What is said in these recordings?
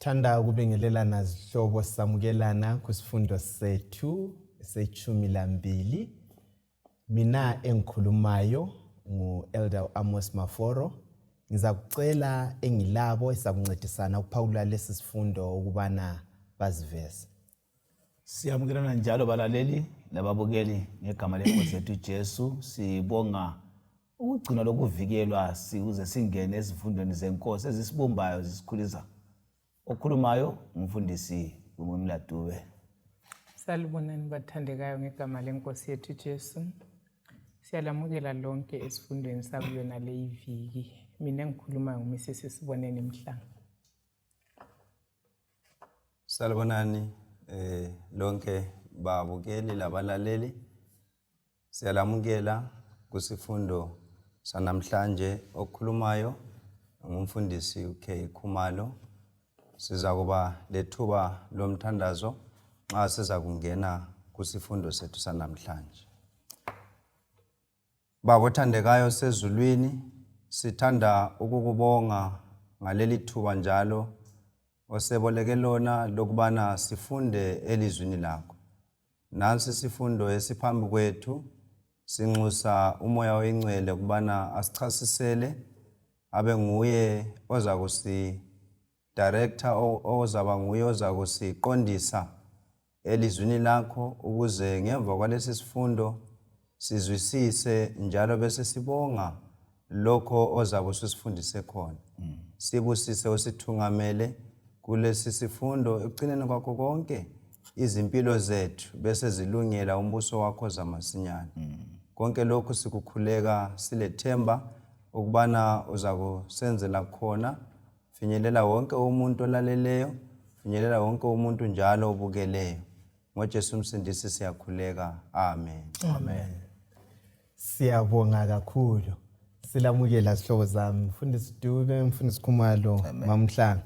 Thanda ukubingelelana zihlobo, samukelana kusifundo sethu sechumi lambili. Mina engikhulumayo ngu-Elder Amos Maforo. Ngizakucela engilabo esizakuncedisana ukuphawula lesi sifundo ukubana baziveze. Siyamukelana njalo balaleli lababukeli ngegama leNkosi yethu Jesu. Sibonga ukugcinwa lokuvikelwa sikuze singene ezifundweni zeNkosi ezisibumbayo zisikhulisa. Okhulumayo umfundisi uMumla Dube. Salibonani bathandekayo ngegama leNkosi yethu Jesu. Siyalamukela lonke esifundweni sakuyona leyi viki. Mina engikhulumayo nguMrs Siboneni Mhlanga. Salibonani lonke babukeli labalaleli. Siyalamukela kusifundo sanamhlanje. Okhulumayo ngumfundisi uK Khumalo. Siza kuba lethuba lomthandazo nxa siza kungena kusifundo sethu sanamhlanje. Baba othandekayo sezulwini, sithanda ukukubonga ngaleli thuba njalo oseboleke lona lokubana sifunde elizwini lakho. Nansi isifundo esiphambi kwethu, sinxusa uMoya oyiNgcwele ukubana asichasisele, abe nguye oza kusi director, ozaba nguye oza kusiqondisa elizwini lakho, ukuze ngemva kwalesi sifundo sizwisise njalo bese sibonga lokho ozabe ususifundise khona. Sibusise, usithungamele kulesi sifundo. Ekugcineni kwakho konke, izimpilo zethu bese zilungela umbuso wakho zamasinyane. Konke lokhu sikukhuleka silethemba ukubana uzakusenzela khona. Finyelela wonke umuntu olaleleyo, finyelela wonke umuntu njalo obukeleyo. NgoJesu umsindisi siyakhuleka, amen. Amen. Siyabonga kakhulu. Silamukela zihlobo zami, Mfundisi Dube, Mfundisi Khumalo, Mamhlanga.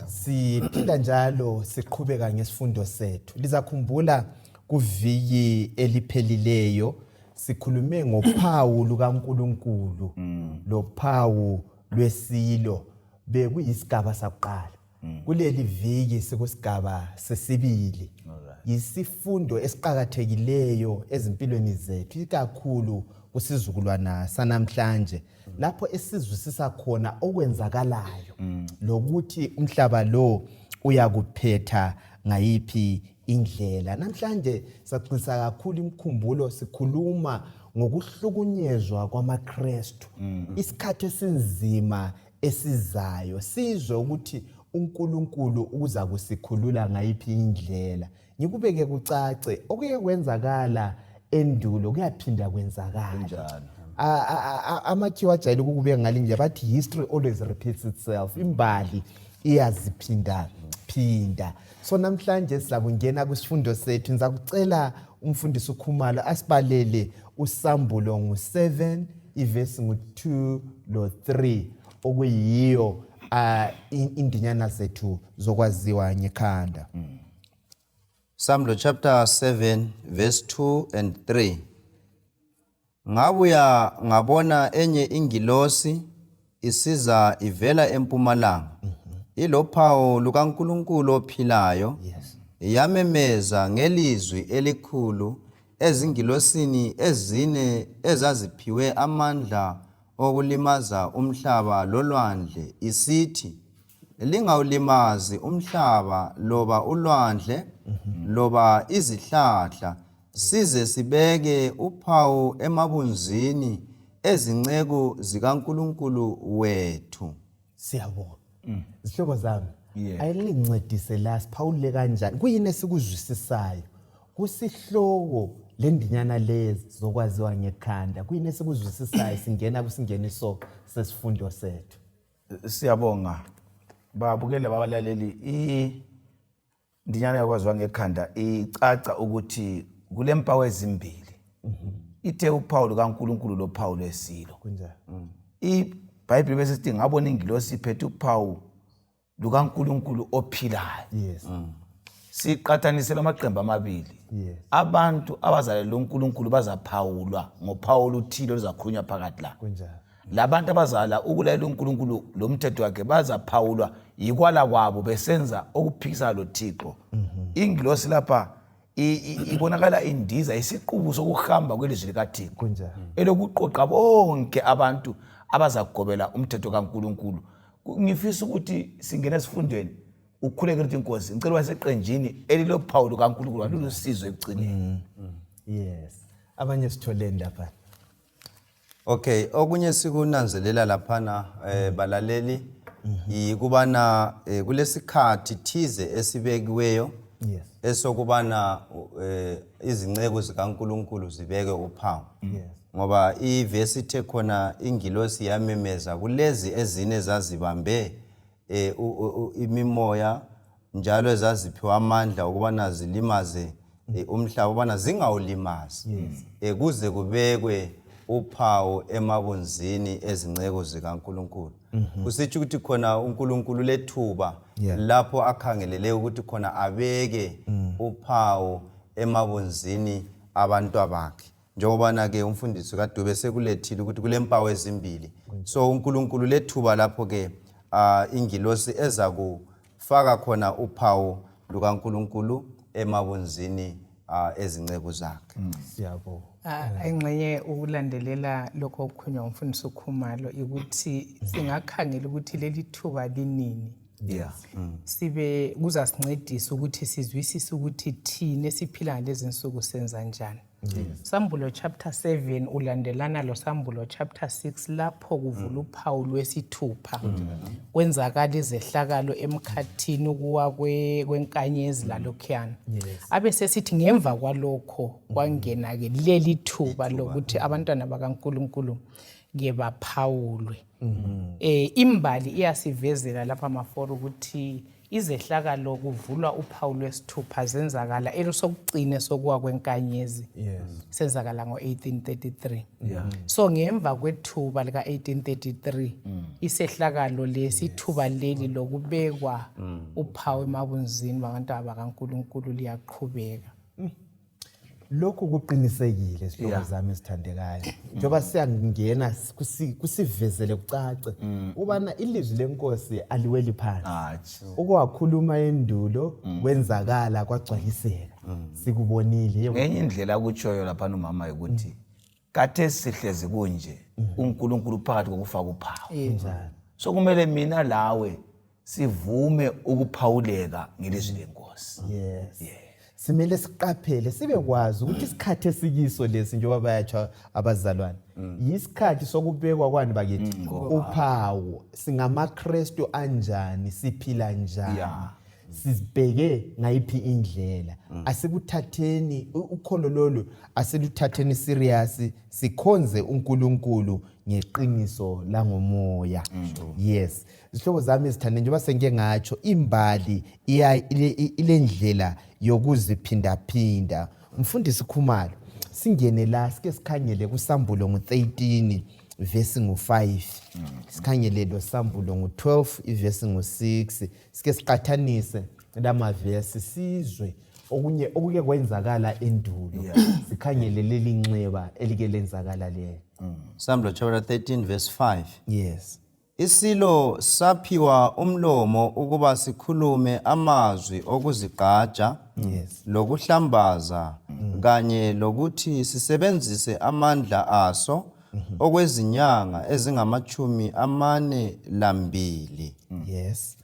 Siphinda njalo siqhubeka ngesifundo sethu. Lizakhumbula kuviki eliphelileyo sikhulume ngophawu lukaNkulunkulu lophawu lwesilo, bekuyisigaba sakuqala. Kuleli viki sikusigaba sesibili. Yisifundo esiqakathekileyo ezimpilweni zethu, ikakhulu kusizukulwana sanamhlanje, lapho esizwisisa khona okwenzakalayo lokuthi umhlaba lo uyakuphetha ngayiphi indlela. Namhlanje saqinisa kakhulu imikhumbulo sikhuluma ngokuhlukunyezwa kwamaKrestu, isikhathi esinzima esizayo, sizwe ukuthi uNkulunkulu uza kusikhulula ngayiphi indlela. Ngikubeke kucace, okuye kwenzakala endulo kuyaphinda kwenzakala. Kunjalo. Amakhiwa ajayele ukukubeka ngale ndlela, bathi history always repeats itself, imbali iyaziphinda phinda. So namhlanje sizakungena kwisifundo sethu. Ngizakucela umfundisi uKhumalo asibalele uSambulo ngu-7, ivesi ngu-2 lo-3, okuyiyo indinyana zethu zokwaziwa ngekhanda. Sambulo chapter 7 verse 2 and 3. Ngabuya ngabona enye ingilosi isiza ivela empumalanga, ilophawu lukaNkulunkulu ophilayo. Yamemeza ngelizwi elikhulu ezingilosini ezine ezaziphiwe amandla okulimaza umhlaba lolwandle, isithi, "Lingawulimazi umhlaba loba ulwandle loba izihlahla, size sibeke uphawu emabunzini ezinceku zikaNkulunkulu wethu." Siyabonga, zihlobo zami. Ayingincedise la, siphawulile kanjani? Kuyini esikuzwisisayo kusihloko lendinyana lezi zokwaziwa ngekhanda? Kuyini esikuzwisisayo singena kusingeniso sesifundo sethu? Siyabonga babukeli babalaleli. Indinyana yakwaziwa ngekhanda icaca ukuthi kulempawu ezimbili, ithe uphawu lukaNkulunkulu lophawu lwesilo. Kunjalo. IBhayibhili bese sithi ngabona ingilosi iphethe uphawu lukaNkulunkulu ophilayo. Siqathanisela amaqembu amabili. Abantu abazalela uNkulunkulu bazaphawulwa ngophawu oluthile oluzakhulunywa phakathi la. Kunjalo. Labantu abazala ukulalela uNkulunkulu lomthetho wakhe bazaphawulwa. Yikwala kwabo besenza okuphikisana loThixo. Ingilosi lapha ibonakala indiza isiqubu sokuhamba kwelizwi likaThixo Kunjalo. Elokuqoqa bonke abantu abazagobela umthetho kaNkulunkulu. Ngifisa ukuthi singene esifundweni ukhuleke ukuthi, Nkosi, ngicela waseqenjini elilophawu lukaNkulunkulu alulusizo ekugcineni. Yes, abanye sitholeni lapha? Okay, okunye sikunanzelela laphana balaleli yikubana kulesikhathi thize esibekiweyo esokubana izinceku zikaNkulunkulu zibeke uphawu. Ngoba ivesi ithe khona ingilosi yamemeza kulezi ezine zazibambe imimoya njalo ezaziphiwa amandla ukubana zilimaze umhlaba, ukubana zingawulimazi kuze kubekwe uphawu emabunzini ezinceku zikaNkulunkulu. Kusitsho ukuthi khona uNkulunkulu lethuba lapho akhangelele ukuthi khona abeke uphawu emabunzini abantwabakhe, njengobana ke umfundisi kaDube sekulethile ukuthi kulempawu ezimbili. So uNkulunkulu lethuba lapho ke ingilosi eza kufaka khona uphawu lukaNkulunkulu emabunzini ezinceku zakhe. Siyabonga. Ah, engxenye ukulandelela lokho okukhulunywa ngumfundisi uKhumalo ukuthi singakhangela ukuthi leli thuba linini, sibe kuzasincedisa ukuthi sizwisise ukuthi thina esiphila ngalezi nsuku senza njani. Sambulo chapter 7 ulandelana lo Sambulo chapter 6, lapho kuvula uphawu lwesithupha, kwenzakala izehlakalo emkhathini, ukuwa kwenkanyezi lalokhuyana. Abe sesithi ngemva kwalokho kwangena-ke leli thuba lokuthi abantwana bakaNkulunkulu ke baphawulwe. Imbali iyasivezela lapha mafora ukuthi izehlakalo kuvulwa uphawu lwesithupha zenzakala elisokugcine sokuwa kwenkanyezi senzakala ngo-1833. So ngemva kwethuba lika-1833 isehlakalo lesi, ithuba leli lokubekwa uphawu emabunzini babantwana bakaNkulunkulu liyaqhubeka. Lokhu kuqinisekile, zihlobo zami ezithandekayo, njengoba siyangena kusivezele kucace ubana ilizwi lenkosi aliweli phansi. Hatshi. Ukwakhuluma endulo kwenzakala, kwagcwaliseka, sikubonile, yebo. Ngenye indlela akutshoyo laphana umama ukuthi kathesi sihlezi kunje, uNkulunkulu phakathi kokufaka uphawu. Kunjalo. So kumele mina lawe sivume ukuphawuleka ngelizwi lenkosi. Yes, simele siqaphele, sibekwazi ukuthi isikhathi esikiso lesi, njengoba bayatsho abazalwane, yisikhathi sokubekwa kwani bakithi uphawu. SingamaKristu anjani? Siphila njani? Sizibheke ngayiphi indlela? Asikuthatheni ukholo lolu, asiluthatheni serious, sikhonze uNkulunkulu ngeqiniso langomoya. Yes, zihlobo zami ezithande, njengoba sengike ngatsho, imbali ilendlela yokuziphindaphinda. Mfundisi Khumalo, singene la, sike sikhangele kuSambulo ngu-13 vesi ngu-5, sikhangele lo Sambulo ngu-12 ivesi ngu-6, sike siqathanise lamavesi, sizwe okunye okuke kwenzakala endulo, sikhangele leli nxeba elike lenzakala lelo. Sambulo chapter 13 verse 5. Yes. Isilo saphiwa umlomo ukuba sikhulume amazwi okuzigqaja lokuhlambaza kanye lokuthi sisebenzise amandla aso okwezinyanga ezingama-42. Yes,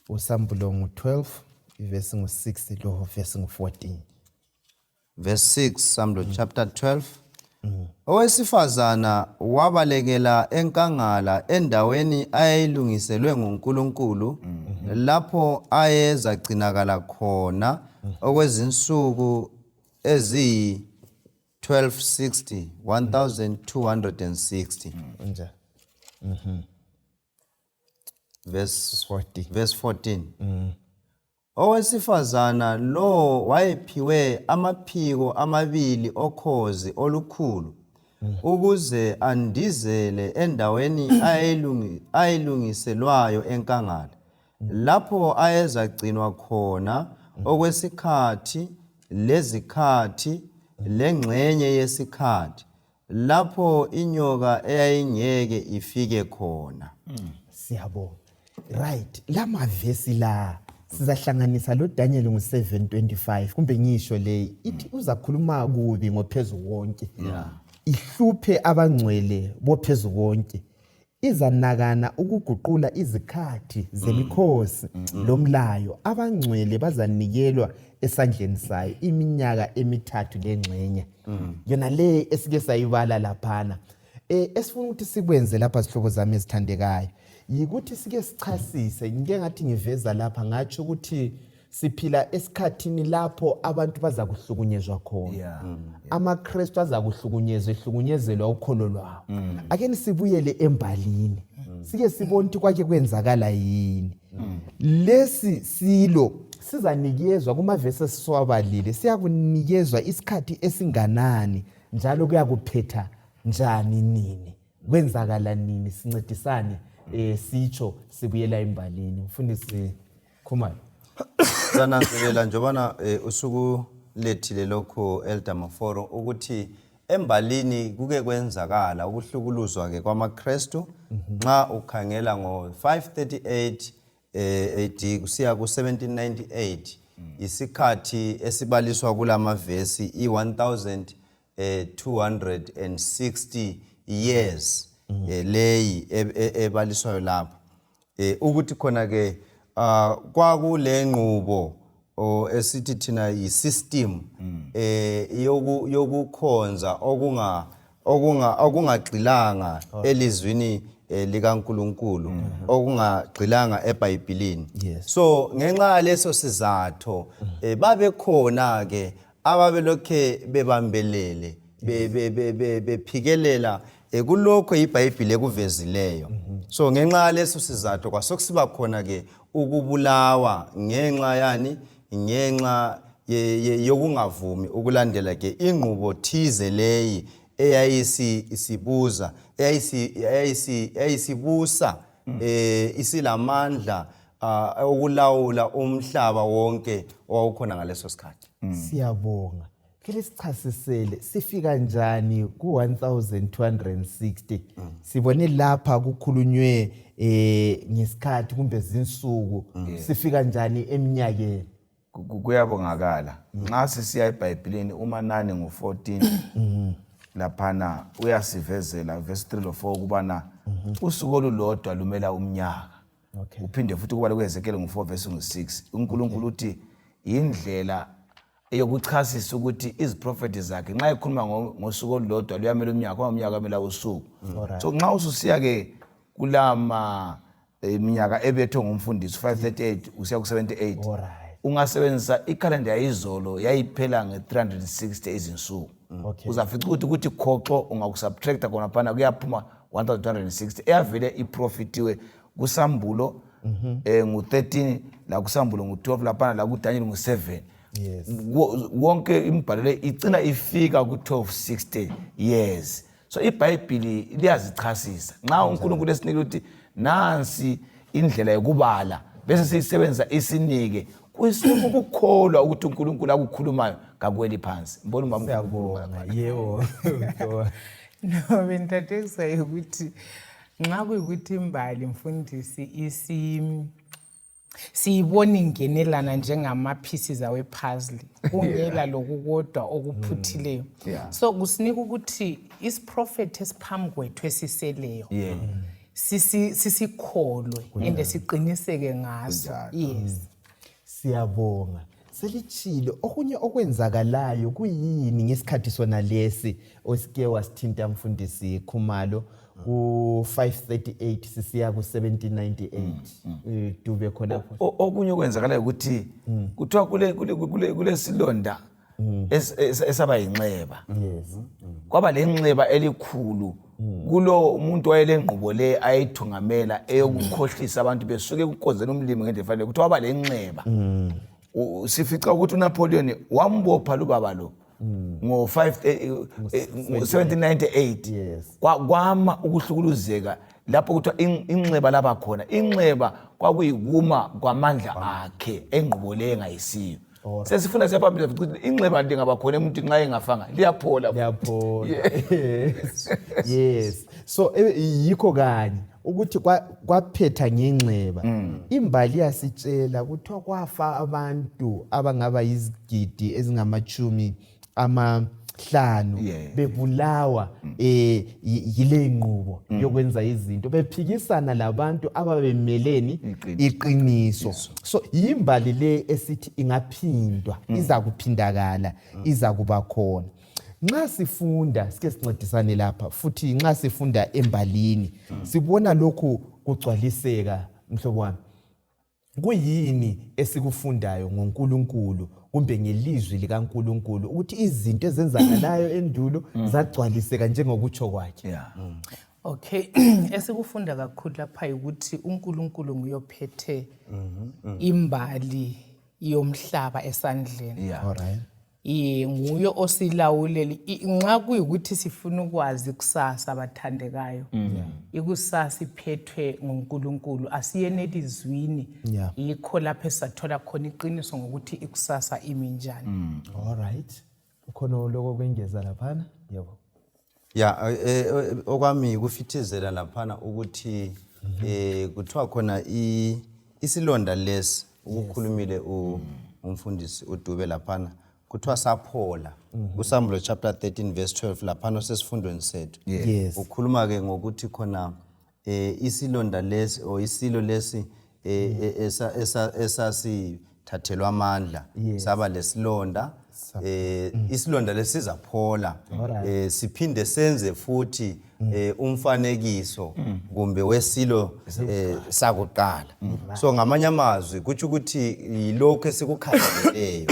uSambulo ngu-12 ivesi ngu-6 lo vesi ngu-14. Verse 6, Sambulo chapter 12. Owesifazana wabalekela enkangala endaweni ayeyilungiselwe nguNkulunkulu lapho ayezagcinakala khona okwezinsuku eziyi 1260, 1260. Njani? Verse 40. Verse 14. Owesifazana lo wayephiwe amaphiko amabili okhozi olukhulu ukuze andizele endaweni ayilungiselwayo enkangala lapho ayezagcinwa khona okwesikhathi lezikhathi lengxenye yesikhathi, lapho inyoka eyayingeke ifike khona. Siyabonga. Right, lamavesi la sizahlanganisa lo Daniel ngo-725 kumbe ngisho le ithi uzakhuluma kubi ngophezu konke. Ihluphe abangcwele bophezu konke. Izanakana ukuguqula izikhathi zemikhosi lomlayo abangcwele bazanikelwa esandleni sayo iminyaka emithathu lengxenye. Yona le esike sayibala laphana. Esifuna ukuthi sikwenze lapha zihlobo zami ezithandekayo yikuthi sike sichasise ngike ngathi ngiveza lapha ngatsho ukuthi siphila esikhathini lapho abantu baza kuhlukunyezwa khona amaKristu aza kuhlukunyezwa ehlukunyezelwa ukholo lwawo ake nisibuyele embalini sike sibone ukuthi kwake kwenzakala yini lesi silo sizanikezwa kumavesi esiwabalile siyakunikezwa isikhathi esinganani njalo kuyakuphetha njani nini kwenzakala nini sincedisane sitsho sibuyela embalini mfundisi Khumalo. Sananzelela njobana usukulethile lokho Elder Maforo ukuthi embalini kuke kwenzakala ukuhlukuluzwa ke kwamaKristu nxa ukhangela ngo 538 AD kusiya ku 1798 isikhathi esibaliswa kulamavesi i 1260 years leyi ebaliswayo lapha ukuthi khona ke kwakule nqubo esithi thina yi-system yokukhonza okungagxilanga elizwini likaNkuluNkulu okungagxilanga eBhayibhilini. So ngenxa yaleso sizatho babekhona ke ababelokhe bebambelele bephikelela kulokho iBhayibhili ekuvezileyo. So ngenxa yaleso sizatho kwasokusiba khona ke ukubulawa ngenxa yani, ngenxa yokungavumi ukulandela ke ingqubo thize leyi eyayisibuza eyayisibusa isilamandla okulawula umhlaba wonke owawukhona ngaleso sikhathi. Siyabonga. Ke sichasisele sifika njani ku-1260? Sibone lapha kukhulunywe ngesikhathi kumbe zinsuku. Sifika njani eminyakeni? Kuyabongakala. Nxa sisiya eBhayibhilini umanani ngu-14 laphana uyasivezela verse 3 lo 4 ukubana usuku olulodwa lumela umnyaka. Uphinde futhi kuba kuEzekiel ngu-4 verse ngu-6. uNkulunkulu uthi indlela eyokuchasisa ukuthi iziprofeti zakhe nxa ekhuluma ngosuku olulodwa luyamela umnyaka, ngoba umnyaka uyamela usuku. So nxa ususiya ke kulama iminyaka ebethwe ngumfundisi 538 usiya ku-78 ungasebenzisa ikhalenda yayizolo yayiphela nge-360 izinsuku. Uzafica ukuthi khoxo ungakusubtracta khona phana kuyaphuma 1260 eyavele iprofitiwe kusambulo ngu-13 la kusambulo ngu-12 laphana la kuDaniel ngu-7. Wonke imibhalo le igcina ifika ku-1260 years. So iBhayibhili liyazichasisa nxa uNkulunkulu esinika ukuthi nansi indlela yokubala bese siyisebenzisa isinike ukukholwa ukuthi uNkulunkulu akukhulumayo kakweli phansi. Mbona umama. Siyabonga. Yebo. No, bentatekisa ukuthi nxa kuyikuthi imbali mfundisi siyibona ingenelana njengama-pieces awe-puzzle kungela lokukodwa okuphuthileyo. So kusinika ukuthi isiprofethi esiphambi kwethu esiseleyo sisikholwe ende siqiniseke ngaso. Yes. Siyabonga. Selitshilo okunye okwenzakalayo kuyini ngesikhathi sona lesi osike wasithinta mfundisi Khumalo ku-538 sisiya ku-1798 dube khonapho. Okunye okwenzakalayo ukuthi kuthiwa kulesilonda esaba yinxeba. Kwaba lenxeba elikhulu kulo umuntu wayelengqubo le ayithungamela eyokukhohlisa abantu besuke ekukhonzeni umlimi ngendlela efanele, kuthiwa waba lenxeba. Sifica ukuthi uNapoleon wambopha lubaba lo ngo-1798. Kwama ukuhlukuluzeka lapho kuthiwa inxeba laba khona. Inxeba kwakuyikuma kwamandla akhe engqubo le engayisiyo. Sesifuna siyaphambili ukuthi inxeba lingaba khona emuntwini nxa engafanga liyaphola. Liyaphola. Yes. So yikho kanye ukuthi kwaphetha ngenxeba. Imbali yasitshela kuthiwa kwafa abantu abangaba yizigidi ezingamachumi 50 bebulawa yile nqubo yokwenza izinto, bephikisana labantu ababemeleni iqiniso. So yimbali le esithi ingaphindwa, iza kuphindakala, iza kuba khona. Nxa sifunda, sike sincedisane lapha futhi, nxa sifunda embalini sibona lokhu kugcwaliseka. Mhlobo wami, kuyini esikufundayo ngoNkulunkulu kumbe ngelizwi likaNkulunkulu ukuthi izinto ezenzakalayo endulo zagcwaliseka njengokutsho kwakhe? Okay, esikufunda kakhulu lapha ukuthi uNkulunkulu nguyophethe imbali yomhlaba esandleni. All right. Iye, nguye osilawuleli. Nxa kuyikuthi sifuna ukwazi kusasa, bathandekayo, ikusasa iphethwe nguNkulunkulu, asiyeni elizwini. Yikho lapho esathola khona iqiniso ngokuthi ikusasa imi njani. All right, ukhona lokho kwengeza laphana? Yebo. Ya, okwami kufithizela laphana ukuthi kuthiwa khona isilonda lesi ukukhulumile umfundisi uDube laphana, kuthiwa saphola kuSambulo chapter 13 verse 12 laphana sesifundweni sethu. Ukhuluma ke ngokuthi khona isilonda lesi or isilo lesi esasithathelwa amandla saba lesilonda, isilonda lesizaphola, siphinde senze futhi umfanekiso kumbe wesilo sakuqala. So ngamanye amazwi kutsho ukuthi yilokhu esikukhangeleleyo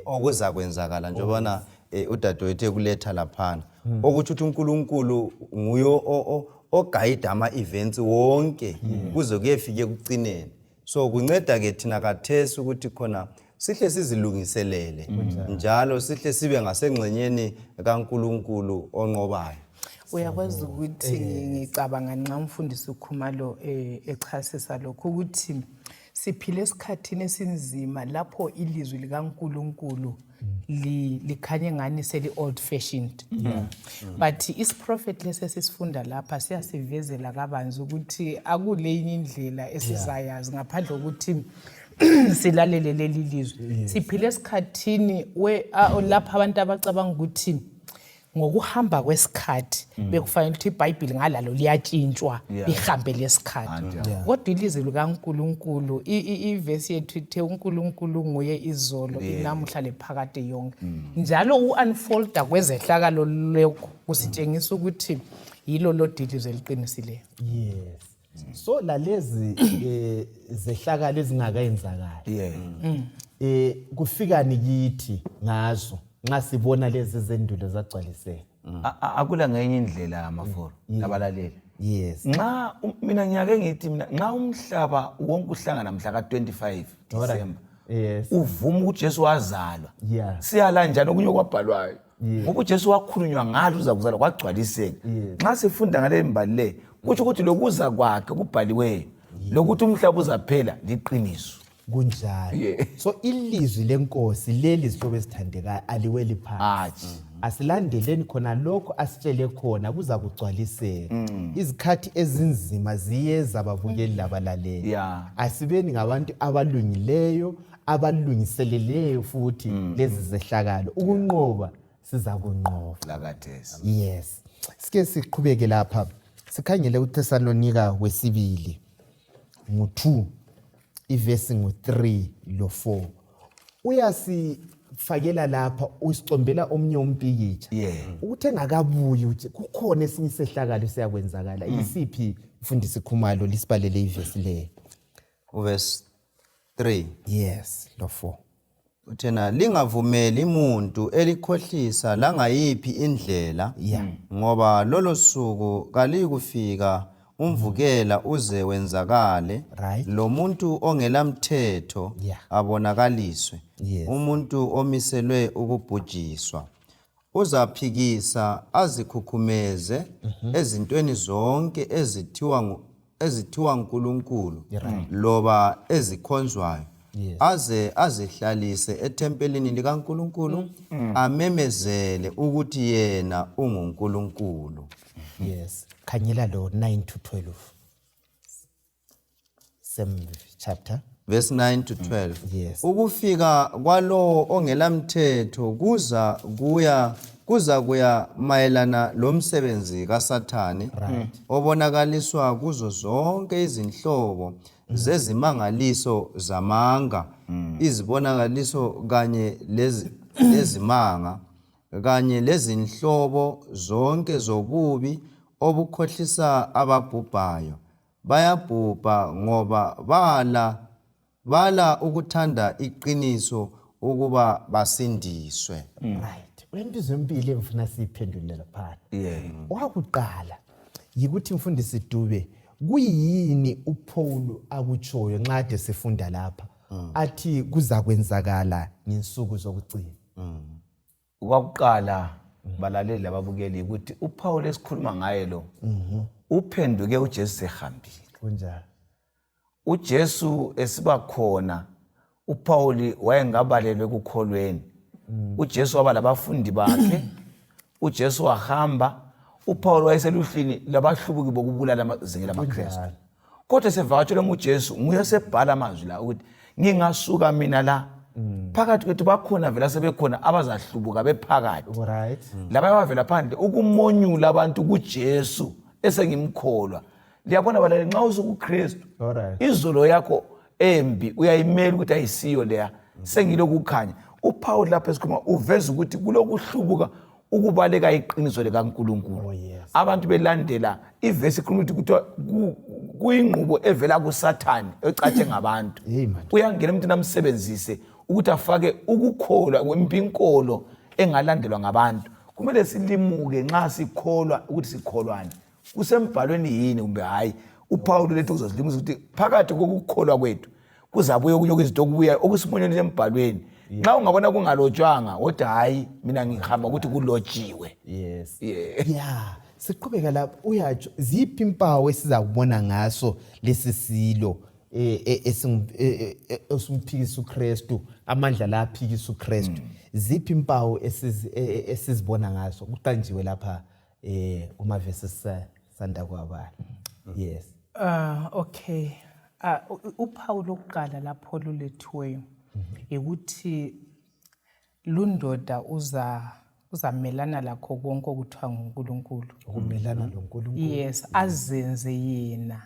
okuzakwenzakala, njengobana udadewethu ekuletha laphana, okutsho ukuthi uNkulunkulu nguye ogayida ama-events wonke kuze kuyefika ekucineni. So kunceda ke thina kathesi ukuthi khona sihle sizilungiselele njalo sihle sibe ngasengxenyeni kaNkulunkulu onqobayo. Uyakwazi ukuthi ngicabanga nxa umfundisi uKhumalo echasisa lokhu ukuthi siphile esikhathini esinzima lapho ilizwi likaNkulunkulu likhanye ngani seli old fashioned, but isiprophet lesi esisifunda lapha siyasivezela kabanzi ukuthi akuleyinye indlela esizayazi ngaphandle kokuthi silalele leli lizwi. Siphile esikhathini lapho abantu abacabanga ukuthi ngokuhamba kwesikhathi bekufanele ukuthi iBhayibheli ngalalo liyatshintshwa lihambe lesikhathi, kodwa ilizwi likaNkuluNkulu, ivesi yethu ithe uNkulunkulu nguye izolo, inamuhla, lephakade yonke, njalo u-unfolda kwezehlakalo lokhu kusitshengisa ukuthi yilo lodwa ilizwi eliqinisileyo. Yes, so lalezi zehlakalo ezingakayenzakali, kufikani kithi ngazo nxa sibona lezi zendulo zagcwaliseka? Akula ngenye indlela, amaforo abalaleli. Nxa mina ngiyake ngithi mina nxa umhlaba wonke uhlangana mhla ka-25 December uvuma ukuthi Jesu wazalwa, siyala njani okunye okwabhalwayo? Ngoba uJesu wakhulunywa ngalo uza kuzalwa, kwagcwaliseka. Nxa sifunda ngale mbali le, kutsho ukuthi lokuza kwakhe kubhaliweyo, lokuthi umhlaba uzaphela liqiniso. Kunjalo. So ilizwi lenkosi leli, zihlobo ezithandekayo, aliweli phansi. Atshi. Asilandeleni khona lokho asitshele khona, kuza kugcwaliseka. Izikhathi ezinzima ziyeza, babukeli labalaleli. Asibeni ngabantu abalungileyo, abalungiseleleyo futhi lezi zehlakalo. Ukunqoba siza kunqoba. Lakathesi. Yes, sike siqhubeke lapha, sikhangele uThesalonika wesibili ngu-2, ivesi ngu-3 lo-4. Uyasifakela lapha, usicombela omnye umpikitsha ukuthi engakabuyi uthi kukhona esinye isehlakalo siyakwenzakala. Yisiphi, mfundisi Khumalo? Lisibalele ivesi leyo. Uverse 3. Yes, lo-4. Uthena lingavumeli muntu elikhohlisa langayiphi indlela, ngoba lolo suku kaliyikufika umvukela uze wenzakale, lo muntu ongelamthetho abonakaliswe, umuntu omiselwe ukubhujiswa. Uzaphikisa azikhukhumeze ezintweni zonke ezithiwa uNkulunkulu loba ezikhonzwayo, aze azihlalise ethempelini likaNkulunkulu, amemezele ukuthi yena unguNkulunkulu. Yes, khangela lo 9 to 12, same chapter. Verse 9 to 12. Yes. Ukufika kwalowo ongelamthetho kuza kuya kuza kuya mayelana lomsebenzi kaSathane obonakaliswa kuzo zonke izinhlobo zezimangaliso zamanga, izibonakaliso kanye lezimanga kanye lezinhlobo zonke zobubi obukhohlisa ababhubhayo. Bayabhubha ngoba bala ukuthanda iqiniso ukuba basindiswe. Right, kulembizo empili engifuna siyiphendule laphana. Wakuqala yikuthi, mfundisi Dube, kuyini uPaul akutshoyo nxa ade sifunda lapha athi kuzakwenzakala ngensuku zokugcina? Kwakuqala, balaleli lababukeli, ukuthi uPaul esikhuluma ngaye lo uphenduke uJesu sehambile. Kunjalo. UJesu esiba khona, uPaul wayengabalelwe ekukholweni. UJesu waba labafundi bakhe, uJesu wahamba, uPaul wayeseluhlini labahlubuki bokubulala amazingela amaKristu, kodwa sevakatshelwe nguJesu, nguye osebhala amazwi la ukuthi ngingasuka mina la, phakathi kwethu bakhona vele asebekhona abazahlubuka bephakathi labanye abavela phandle ukumonyula abantu kuJesu esengimkholwa. Liyabona balale, nxa usukuKristu, izolo yakho embi uyayimela ukuthi ayisiyo leya, sengilokukhanya. UPaul lapho esikhuluma uveza ukuthi kulokuhlubuka, ukubaleka iqiniso likaNkulunkulu. Oh, yes. Abantu belandela ivesi ikhuluma ukuthi kuthiwa kuyingqubo evela kuSathane ecatshe ngabantu. Hey, man. Uyangena umuntu namsebenzise ukuthi afake ukukholwa kwempinkolo engalandelwa ngabantu. Kumele silimuke nxa sikholwa ukuthi sikholwani, kusembhalweni yini kumbe hayi. UPaul lethu uzosilimusa ukuthi phakathi kokukholwa kwethu kuzabuya okunye okuyizinto okubuya okusimonyweni embhalweni. Nxa ungabona kungalotshwanga, kodwa hayi, mina ngihamba ukuthi kulotshiwe. Yes. Yeah, siqhubeka lapho, uyatsho ziphi impawu esizakubona ngaso lesi silo esimphikisa uKristu, amandla la aphikisa uKristu? Ziphi impawu esizibona ngaso kuqanjiwe lapha kuma verses sanda kwabala? Yes. Okay. Uphawu lokuqala lapho lulethiweyo ukuthi lundoda uzamelana lakho konke okuthiwa nguNkulunkulu. Ukumelana loNkulunkulu. Yes, azenze yena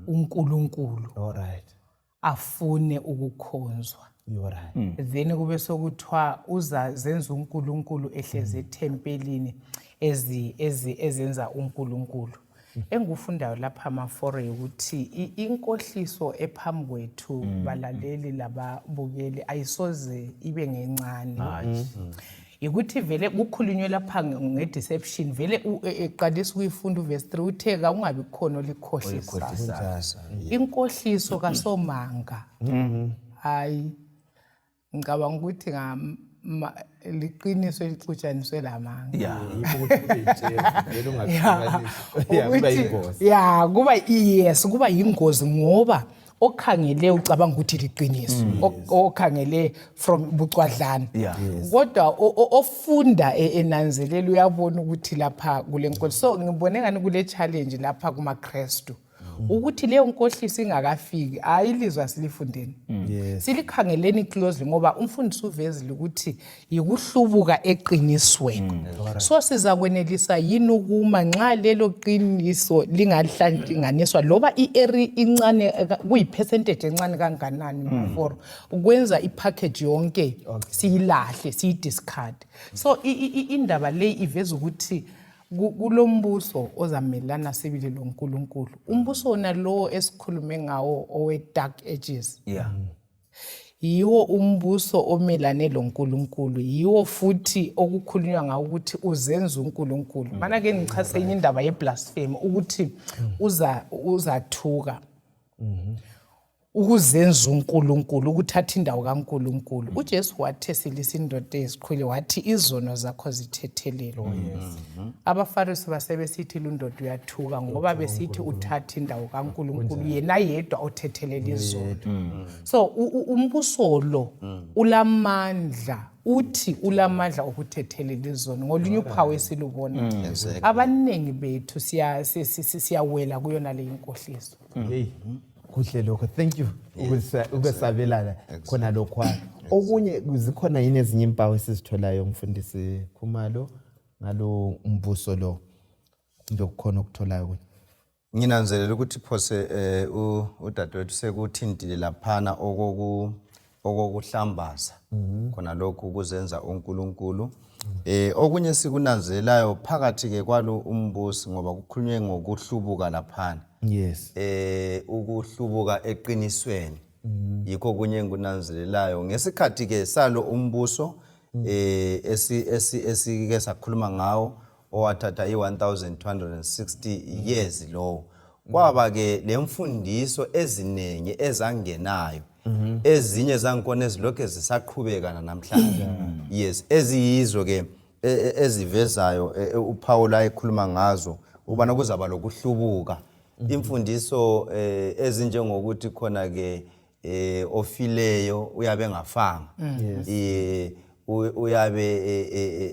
uNkulunkulu. All right. Afune ukukhonzwa. You're right. Then kube sokuthiwa uzazenza uNkulunkulu ehlezi ethempelini ezi ezi ezenza uNkulunkulu. Engufundayo lapha amafore ukuthi inkohliso ephambi kwethu, balaleli lababukeli, ayisoze ibe ngencane. Yikuthi vele kukhulunywe lapha nge-deception vele eqalisa ukuyifunda uvesi 3, uthe kawungabi khona olikhohlisayo. Inkohliso kasomanga, hayi, ngicabanga ukuthi liqiniso elixutshaniswe lamanga. Yikho ukuthi kube yitshefu, vele ungahlukanisi. Yeah, kuba yingozi. Ya, kuba, yes, kuba yingozi ngoba okhangele ucabanga ukuthi liqiniso, okhangele from bucwadlana, kodwa ofunda enanzelela uyabona ukuthi lapha kule nkohliso. So ngibone ngani kule challenge lapha kumaKristu ukuthi leyo nkohliso ingakafiki, hayi, ilizwi asilifundeni, silikhangeleni closely, ngoba umfundisi uvezile ukuthi yikuhlubuka eqinisweni. So sizakwenelisa yini ukuma nxa lelo qiniso lingahlanganiswa loba i-eri incane, kuyi-percentage encane kanganani for ukwenza i-package yonke siyilahle, siyi-discard? So indaba le iveza ukuthi kulombuso ozamelana sibili loNkulunkulu, umbuso wona lowo esikhulume ngawo owe-dark ages. Yiwo umbuso omelane loNkulunkulu, yiwo futhi okukhulunywa ngawo ukuthi uzenza uNkulunkulu. Mana ke ngichase enye indaba ye-blasphemy ukuthi uza uzathuka, ukuzenza uNkulunkulu, ukuthatha indawo kaNkulunkulu. UJesu wathi esilisa indoda eyisiqhwili, wathi izono zakho zithethelelwe. AbaFarisi basebesithi lundoda uyathuka, ngoba besithi uthatha indawo kaNkulunkulu, yena yedwa othethelela izono. So umbuso lo ulamandla. Uthi ulamandla okuthethelela izono ngolunye uphawu esilubona. Abaningi bethu siyawela kuyona le inkohliso. Hey, kuhle lokho. Thank you ukwesabelana khona lokhwana. Okunye zikhona yini ezinye impawu esizitholayo mfundisi Khumalo ngalo mbuso lo? Kumbe kukhona okutholayo kunye? Nginanzelela ukuthi phose eh, udadewethu sekuthintile laphana okoku okokuhlambaza khona lokhu kuzenza uNkulunkulu. Okunye sikunanzelelayo phakathi ke kwalo umbusi, ngoba kukhulunywe ngokuhlubuka laphana, ukuhlubuka eqinisweni, yikho kunye engikunanzelelayo ngesikhathi ke salo umbuso esike sakhuluma ngawo, owathatha i-1260 years lowo. Kwaba ke lemfundiso eziningi ezangenayo, ezinye zangikhona ezilokhu zisaqhubeka namhlanje, yes, eziyizo ke ezivezayo uPaul ayekhuluma ngazo ukubana kuzaba lokuhlubuka, imfundiso ezinjengokuthi khona ke ofileyo uyabe engafanga, uyabe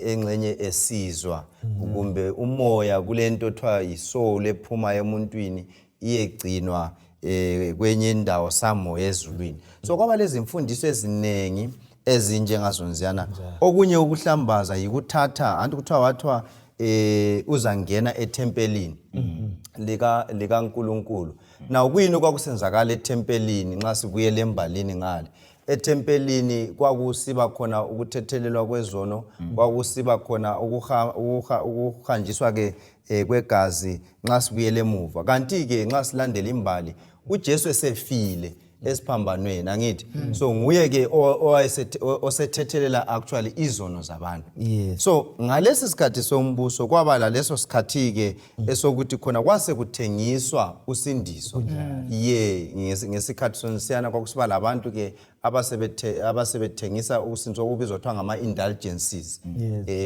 engxenye esizwa, kumbe umoya kulento othiwa yisoul ephuma emuntwini iyegcinwa kwenye indawo samoya ezulwini. So kwaba lezi mfundiso eziningi ezinjengazonziyana. Okunye ukuhlambaza yikuthatha anti kuthiwa wathiwa uzangena ethempelini likaNkulunkulu. Now kuyini okwakusenzakala ethempelini? Nxa sibuyele embalini ngale ethempelini, kwakusiba khona ukuthethelelwa kwezono, kwakusiba khona ukuhanjiswa ke kwegazi nxa sibuyele emuva. Kanti ke nxa silandela imbali, uJesu esefile esiphambanweni, angithi? So nguye ke osethethelela actually izono zabantu. So ngalesi sikhathi sombuso kwaba laleso sikhathi ke esokuthi khona kwase kuthengiswa usindiso ye. Ngesikhathi sonisiyana kwakusiba labantu ke abasebethengisa usindiso, okubizwa kuthiwa ngama-indulgences,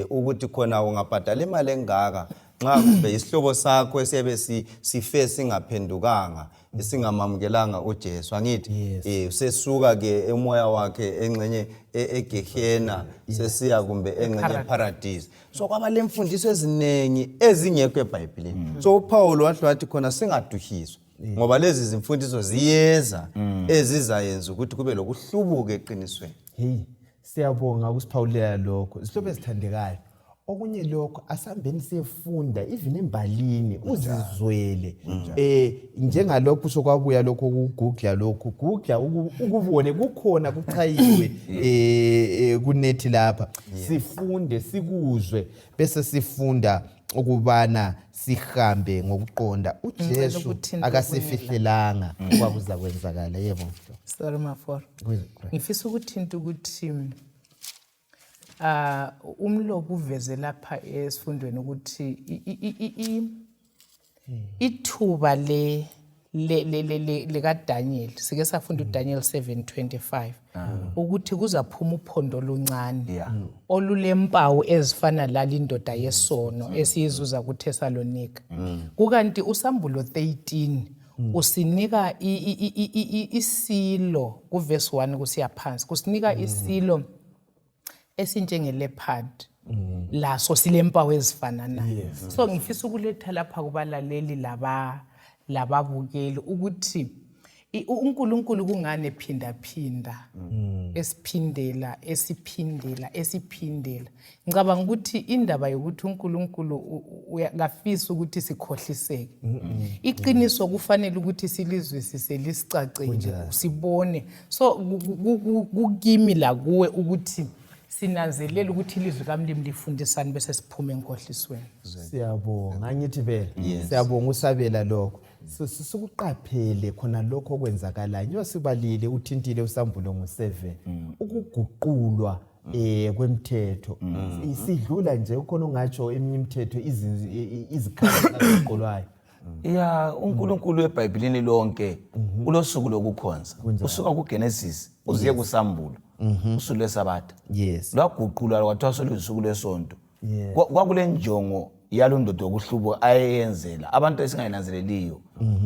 ukuthi khona ungabhadala imali engaka nxa kumbe isihlobo sakho esiyabe sife singaphendukanga, singamamukelanga uJesu, angithi? Sesuka ke umoya wakhe engxenye egehena sesiya kumbe engxenye eparadise. So kwaba lemfundiso eziningi ezingekho eBhayibhelini. So uPaul wahle wathi khona singaduhiswa, ngoba lezi zimfundiso ziyeza ezizayenza ukuthi kube lokuhlubuka eqinisweni. Hey, siyabonga ukusiphawulela lokho, zihlobo ezithandekayo. Okunye lokho, asihambeni siyefunda even embalini, uzizwele njengalokhu sokwabuya lokho ukugugla, lokhu gugla ukubone kukhona kuchayiwe kunethi lapha, sifunde, sikuzwe, bese sifunda ukubana sihambe ngokuqonda. UJesu Ukuthinta. Akasifihlelanga okwakuza kwenzakala. Yebo. Sorry, Maforo. Ngifisa ukuthinta ukuthi umlobi uveze lapha esifundweni ukuthi ithuba le lika Daniel, sike safunda uDaniel 7:25 ukuthi kuzaphuma uphondo oluncane olulempawu ezifana lalindoda yesono esiyizuza kuThessalonika. Kukanti uSambulo 13 usinika isilo kuverse 1 kusiya phansi, kusinika isilo esinjenge leopard, laso silempawu ezifananayo. So ngifisa ukuletha lapha kubalaleli laba lababukeli ukuthi uNkulunkulu kungani ephinda phinda, esiphindela, esiphindela, esiphindela. Ngicabanga ukuthi indaba yokuthi uNkulunkulu kafisi ukuthi sikhohliseke. Iqiniso kufanele ukuthi silizwisise, lisicacele, sibone. So kukimi la kuwe ukuthi sinanzelele ukuthi ilizwi kaMlimi lifundisani, bese siphume enkohlisweni. Siyabonga, ngithi vele siyabonga usabela lokho. Sikuqaphele khona lokho okwenzakalayo njengoba sibalile, uthintile uSambulo ngo-7, ukuguqulwa kwemithetho. Sidlula nje ukhona ungatsho eminye imithetho, izikhathi zaguqulwayo? Ya, uNkulunkulu eBhayibhelini lonke ulosuku lokukhonza, usuka kuGenesis uziye kuSambulo, usuku lweSabatha lwaguqulwa kwathiwa solusuku lwesonto. Kwakule njongo. yalundoda wokuhlubuka ayeyenzela abantu esingayinanzeleliyo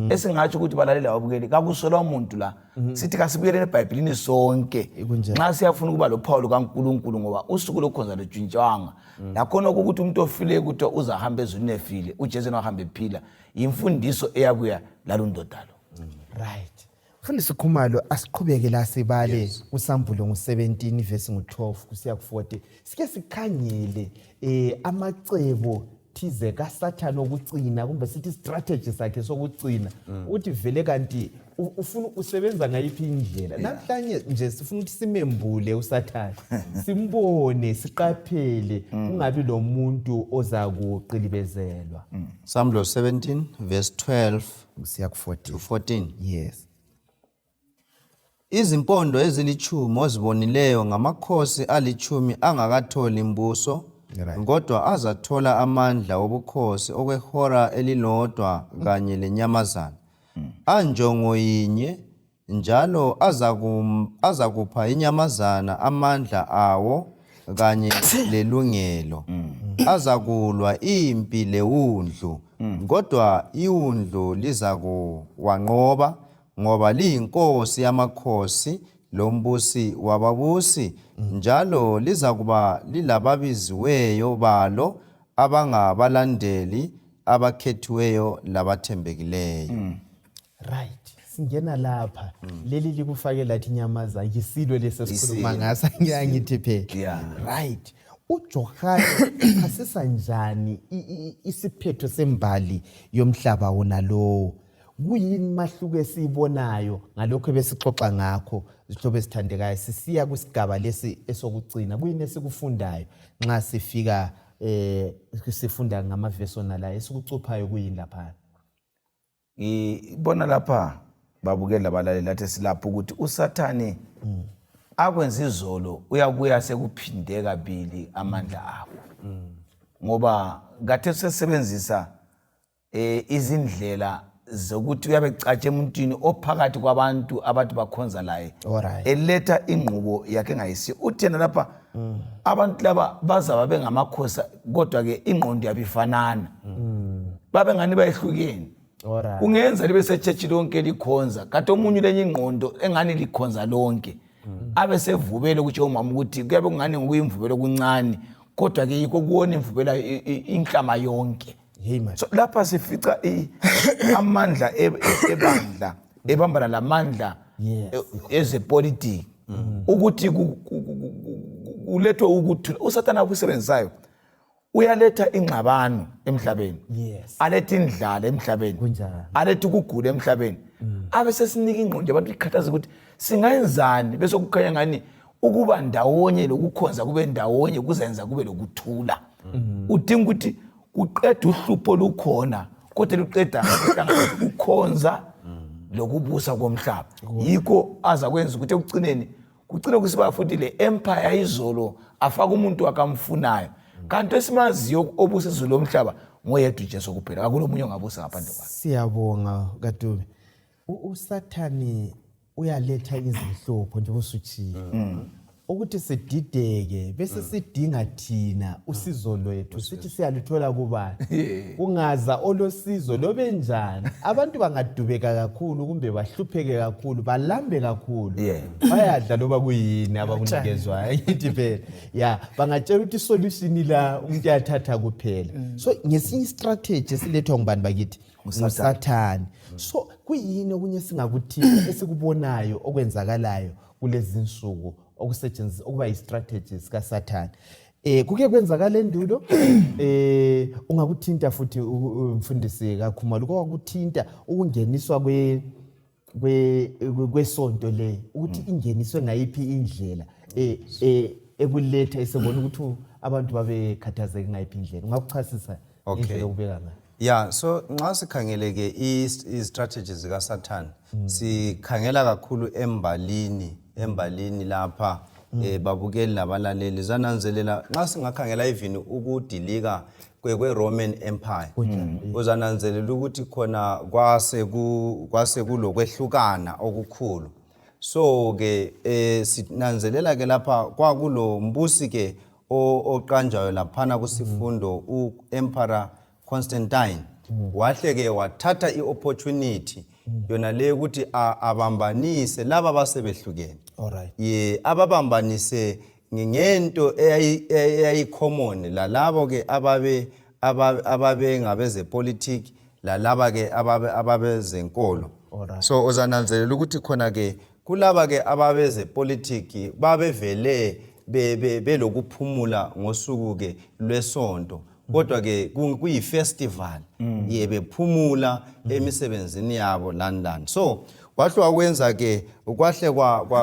esingatsho ukuthi balaleli ababukeli kakusolwa muntu la. Sithi kasibuyeleni ebhayibhilini sonke nxa siyafuna ukuba lophawu lukaNkulunkulu, ngoba usuku lokukhonza lutshintshwanga. Lakhona ukuthi umuntu ofileyo kuthiwa uzahamba ezulwini efile, uJesu yena wahamba ephila, yimfundiso eyabuya lalundoda lo. Right. Mfundisi Khumalo, asiqhubeke la sibale kuSambulo ngu-17 verse ngu-12 kusiya ku-40. Sike sikhangele amacebo thize kaSathane okucina, kumbe sithi strategy sakhe sokucina, ukuthi vele kanti ufuna usebenza ngayiphi indlela. Namhlanje nje sifuna ukuthi simembule uSathane, simbone, siqaphele, kungabi lo muntu oza kuqilibezelwa. Sambulo 17 verse 12 kusiya ku-14 to 14. Yes. Izimpondo ezilitshumi ozibonileyo ngamakhosi alitshumi angakatholi mbuso, kodwa azathola amandla obukhosi okwehora elilodwa kanye lenyamazana. Anjongo yinye, njalo azakupha inyamazana amandla awo kanye lelungelo. Azakulwa impi lewundlu, kodwa iwundlu lizakuwanqoba, ngoba liyinkosi yamakhosi lombusi wababusi, njalo lizakuba lilababiziweyo balo abangabalandeli abakhethiweyo labathembekileyo. Right, singena lapha, leli likufake lathi inyamazana yisilo lesi esikhuluma ngaso, ngiyangithi phela. Right, uJohane uchasisa njani isiphetho sembali yomhlaba wona lowo? Kuyini mahluko esiyibonayo ngalokho ebesixoxa ngakho, zihlobo ezithandekayo, sisiya kusigaba lesi esokugcina? Kuyini esikufundayo nxa sifika sifunda ngamavesi onala? Esikucuphayo kuyini lapha? Ngibona lapha, babukeli labalaleli, lathi silapho ukuthi uSathane akwenza izolo uyabuya sekuphinde kabili amandla akho, ngoba kade sesebenzisa izindlela zokuthi uyabe catshe emuntwini ophakathi kwabantu abathi bakhonza laye, eletha ingqubo yakhe engayisiyo. Uthena lapha abantu laba bazaba bengamakhosi, kodwa ke ingqondo yabo ifanana, babe ngani bayehlukene. Kungenza libe setshetshi lonke likhonza, kanti omunye ulenye ingqondo engani likhonza lonke, abe sevubele kutsho umama ukuthi kuyabe kungani ngokuyimvubelo okuncane, kodwa ke yikho kuwona imvubela inhlama yonke. Hey man. So lapha sifica amandla ebandla ebambana lamandla ezepolitiki, ukuthi kulethwe ukuthula. USathana akusebenzisayo, uyaletha ingxabano emhlabeni, alethe indlala emhlabeni, alethe ukugula emhlabeni, abe sesinika ingqondo yabantu ikhathaze ukuthi singayenzani, bese kukhanya ngani ukuba ndawonye lokukhonza kube ndawonye kuzenza kube lokuthula. Udinga ukuthi kuqeda uhlupho lukhona, kodwa luqeda ukukhonza lokubusa komhlaba. Yikho aza kwenza ukuthi ekugcineni kucine kusiba futhi le empire izolo afaka umuntu akamfunayo, kanti esimaziyo obusa izulu lomhlaba ngoyedwa uJesu kuphela, akula omunye ongabusa ngaphandle kwakhe. Siyabonga kaDube. USathane uyaletha izinhlupho njengoba usutshile, ukuthi sidideke, bese sidinga thina usizo lwethu, sithi siyaluthola kubani? Kungaza olosizo lobenjani? Abantu bangadubeka kakhulu kumbe bahlupheke kakhulu, balambe kakhulu, bayadla loba kuyini abakunikezwayo, ngithi phela ya bangatshela ukuthi isolution la umuntu uyathatha kuphela. So ngesinye istrategy esilethwa ngubani bakithi? NguSathane. So kuyini okunye esingakuthinta esikubonayo okwenzakalayo kulezi nsuku okusetshenziswa okuba yi-strategy sikaSathane? Kuke kwenzakala endulo, ungakuthinta futhi, mfundisi kaKhumalo, kwakuthinta ukungeniswa kwe kwesonto le, ukuthi ingeniswe ngayiphi indlela, ekuletha esebona ukuthi abantu babekhathazeke ngayiphi indlela? Ungakuchasisa indlela okubeka ngayo? Yeah, so nxa sikhangele ke i-strategies zikaSathane, sikhangela kakhulu embalini lapha, babukeli labalaleli, zananzelela nxa singakhangela even ukudilika kwe-Roman Empire, uzananzelela ukuthi khona kwase kulokwehlukana okukhulu. So ke sinanzelela ke lapha kwakulo mbusi ke oqanjwayo laphana kusifundo, u-Emperor Constantine wahle ke wathatha i-opportunity yona le ukuthi abambanise laba abasebehlukene. Alright. Ye, ababambanise ngento eyayi-common lalabo ke ababe ababe ngabezepolitiki lalaba ke ababe ababezenkolo. Alright. So uzananzelela ukuthi khona ke kulaba ke ababezepolitiki babevele belokuphumula ngosuku ke lwesonto, kodwa ke kuyi-festival ye bephumula emisebenzini yabo lani lani. So wahle wakwenza ke kwahle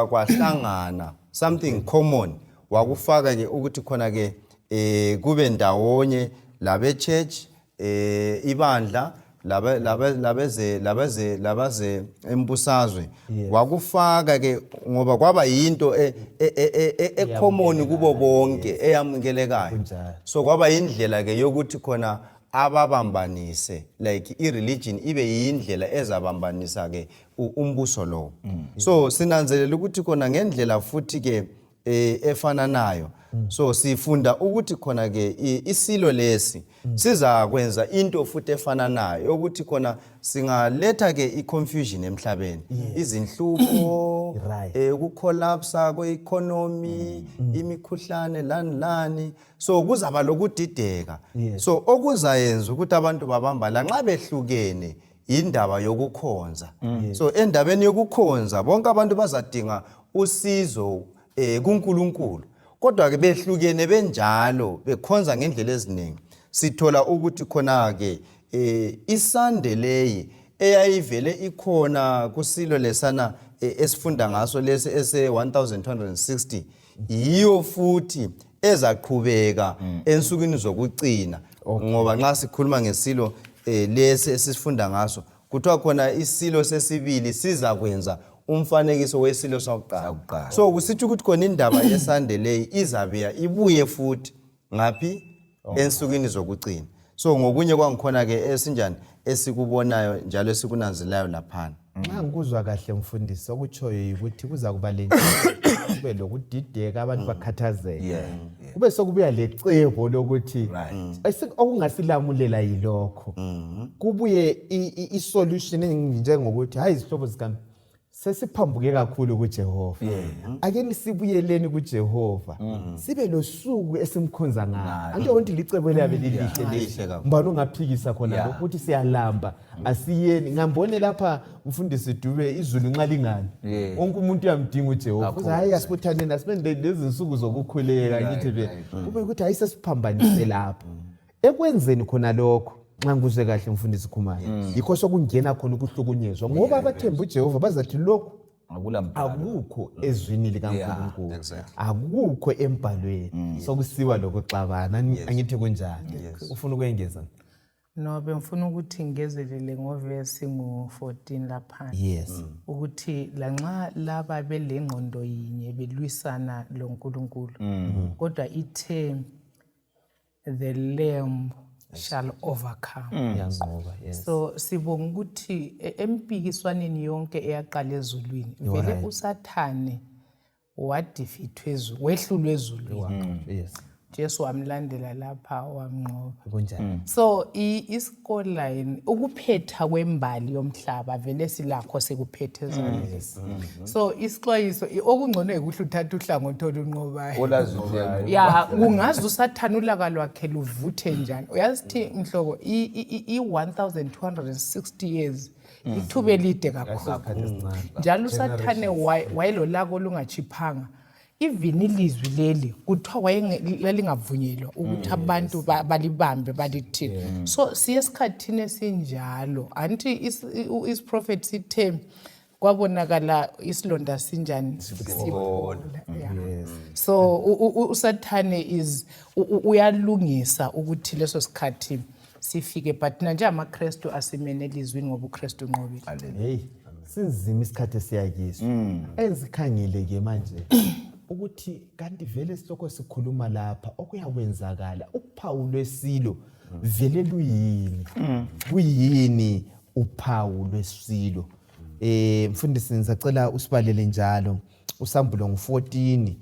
kwahlangana something common, wakufaka ke ukuthi khona ke kube ndawonye labe church, ibandla labe labe labeze labeze labaze embusazwe. Wakufaka ke ngoba kwaba yinto e-common kubo bonke, eyamukelekayo. Kunjalo. So kwaba indlela ke yokuthi khona ababambanise, like i-religion ibe yindlela ezabambanisa ke umbuso lowo. So sinanzelela ukuthi khona ngendlela futhi ke efananayo, so sifunda ukuthi khona ke isilo lesi sizakwenza into futhi efananayo, ukuthi khona singaletha ke i-confusion emhlabeni, izinhlupho, ukucollapsa kwe-economy, imikhuhlane, lani lani. So kuzaba lokudideka. So okuzayenza ukuthi abantu babamba lanxa behlukene indaba yokukhonza. So endabeni yokukhonza bonke abantu bazadinga usizo kuNkulunkulu, kodwa ke behlukene benjalo bekhonza ngendlela eziningi. Sithola ukuthi khona ke isande leyi eyayivele ikhona kusilo lesana esifunda ngaso lesi ese 1260 yiyo futhi ezaqhubeka ensukwini zokucina, ngoba nxa sikhuluma ngesilo lesi esifunda ngaso kuthiwa khona isilo sesibili sizakwenza umfanekiso wesilo sakuqala. Sakuqala. So kusitsho ukuthi khona indaba yesande leyi izabuya ibuye futhi ngaphi ensukwini zokucina. So ngokunye kwangikhona ke esinjani esikubonayo njalo esikunanzelayo laphana. Nxa ngikuzwa kahle mfundisi, okutshoyo yikuthi kuza kuba le kube lokudideka, abantu bakhathazeke, kube sokubuya lecebo lokuthi okungasilamulela yilokho, kubuye i-solution njengokuthi hayi, izihlobo zikami, sesiphambuke kakhulu kuJehova, ake sibuyeleni kuJehova, sibe losuku esimkhonza ngalo. Anto ukuthi licebo eliyabe lilihle leli. Lihle kakhulu. Mbani ungaphikisa khona lokho ukuthi siyalamba, asiyeni ngambone lapha mfundisi Dube, izulu nxa lingani, wonke umuntu uyamdinga uJehova. Uthi hayi, asibuthaneni, asibe lezinsuku zokukhuleka. Ngithi be kube ukuthi hayi, sesiphambanise lapho ekwenzeni khona lokho. Nxa ngikuzwe kahle mfundisi Khumalo, yikho sokungena khona ukuhlukunyezwa, ngoba abathemba uJehova bazathi lokhu Akula mbhalo. Akukho ezwini likaNkulunkulu, akukho embhalweni, sokusiwa lokuxabana. Angithi kunjani? Ufuna ukwengeza? No, bengifuna ukuthi ngigezelele ngovesi ngu-14 laphana, ukuthi lanxa laba belengqondo yinye belwisana loNkulunkulu, kodwa ithe the lamb shall overcome. Yanqoba, yes. So sibonga ukuthi empikiswaneni yonke eyaqala ezulwini vele, uSathane wadefeatwa wehlulwa ezulwini. Jesu wamlandela lapha, wamnqoba. Kunjani? So i-scoreline, ukuphetha kwembali yomhlaba vele silakho, sekuphethe ezandleni. So isixwayiso, okungcono ikuhle uthatha uhlangothi olunqobayo. Olazi ukuthi Ya, kungaze uSathane ulaka lwakhe luvuthe njani, uyazithi mhloko i-1260 years ithuba elide kakhulu. Isikhathi esincane. Njalo uSathane wayelolaka olungachiphanga. Even ilizwi leli kuthiwa lalingavunyelwa ukuthi abantu balibambe balithini. So siye esikhathini esinjalo. Anti isiprofethi sithe kwabonakala isilonda sinjani, siphola. Yeah. So uSathane is uyalungisa ukuthi leso sikhathi sifike, but thina njengamaKrestu asimene elizwini ngoba uKrestu unqobile. Hey, sinzima isikhathi esiyakiso. Enzikhangele ke manje ukuthi kanti vele sihloko sikhuluma lapha okuyakwenzakala, uphawu lwesilo vele luyini? Kuyini uphawu lwesilo? Mfundisi, ngisacela usibalele njalo usambulo ngu14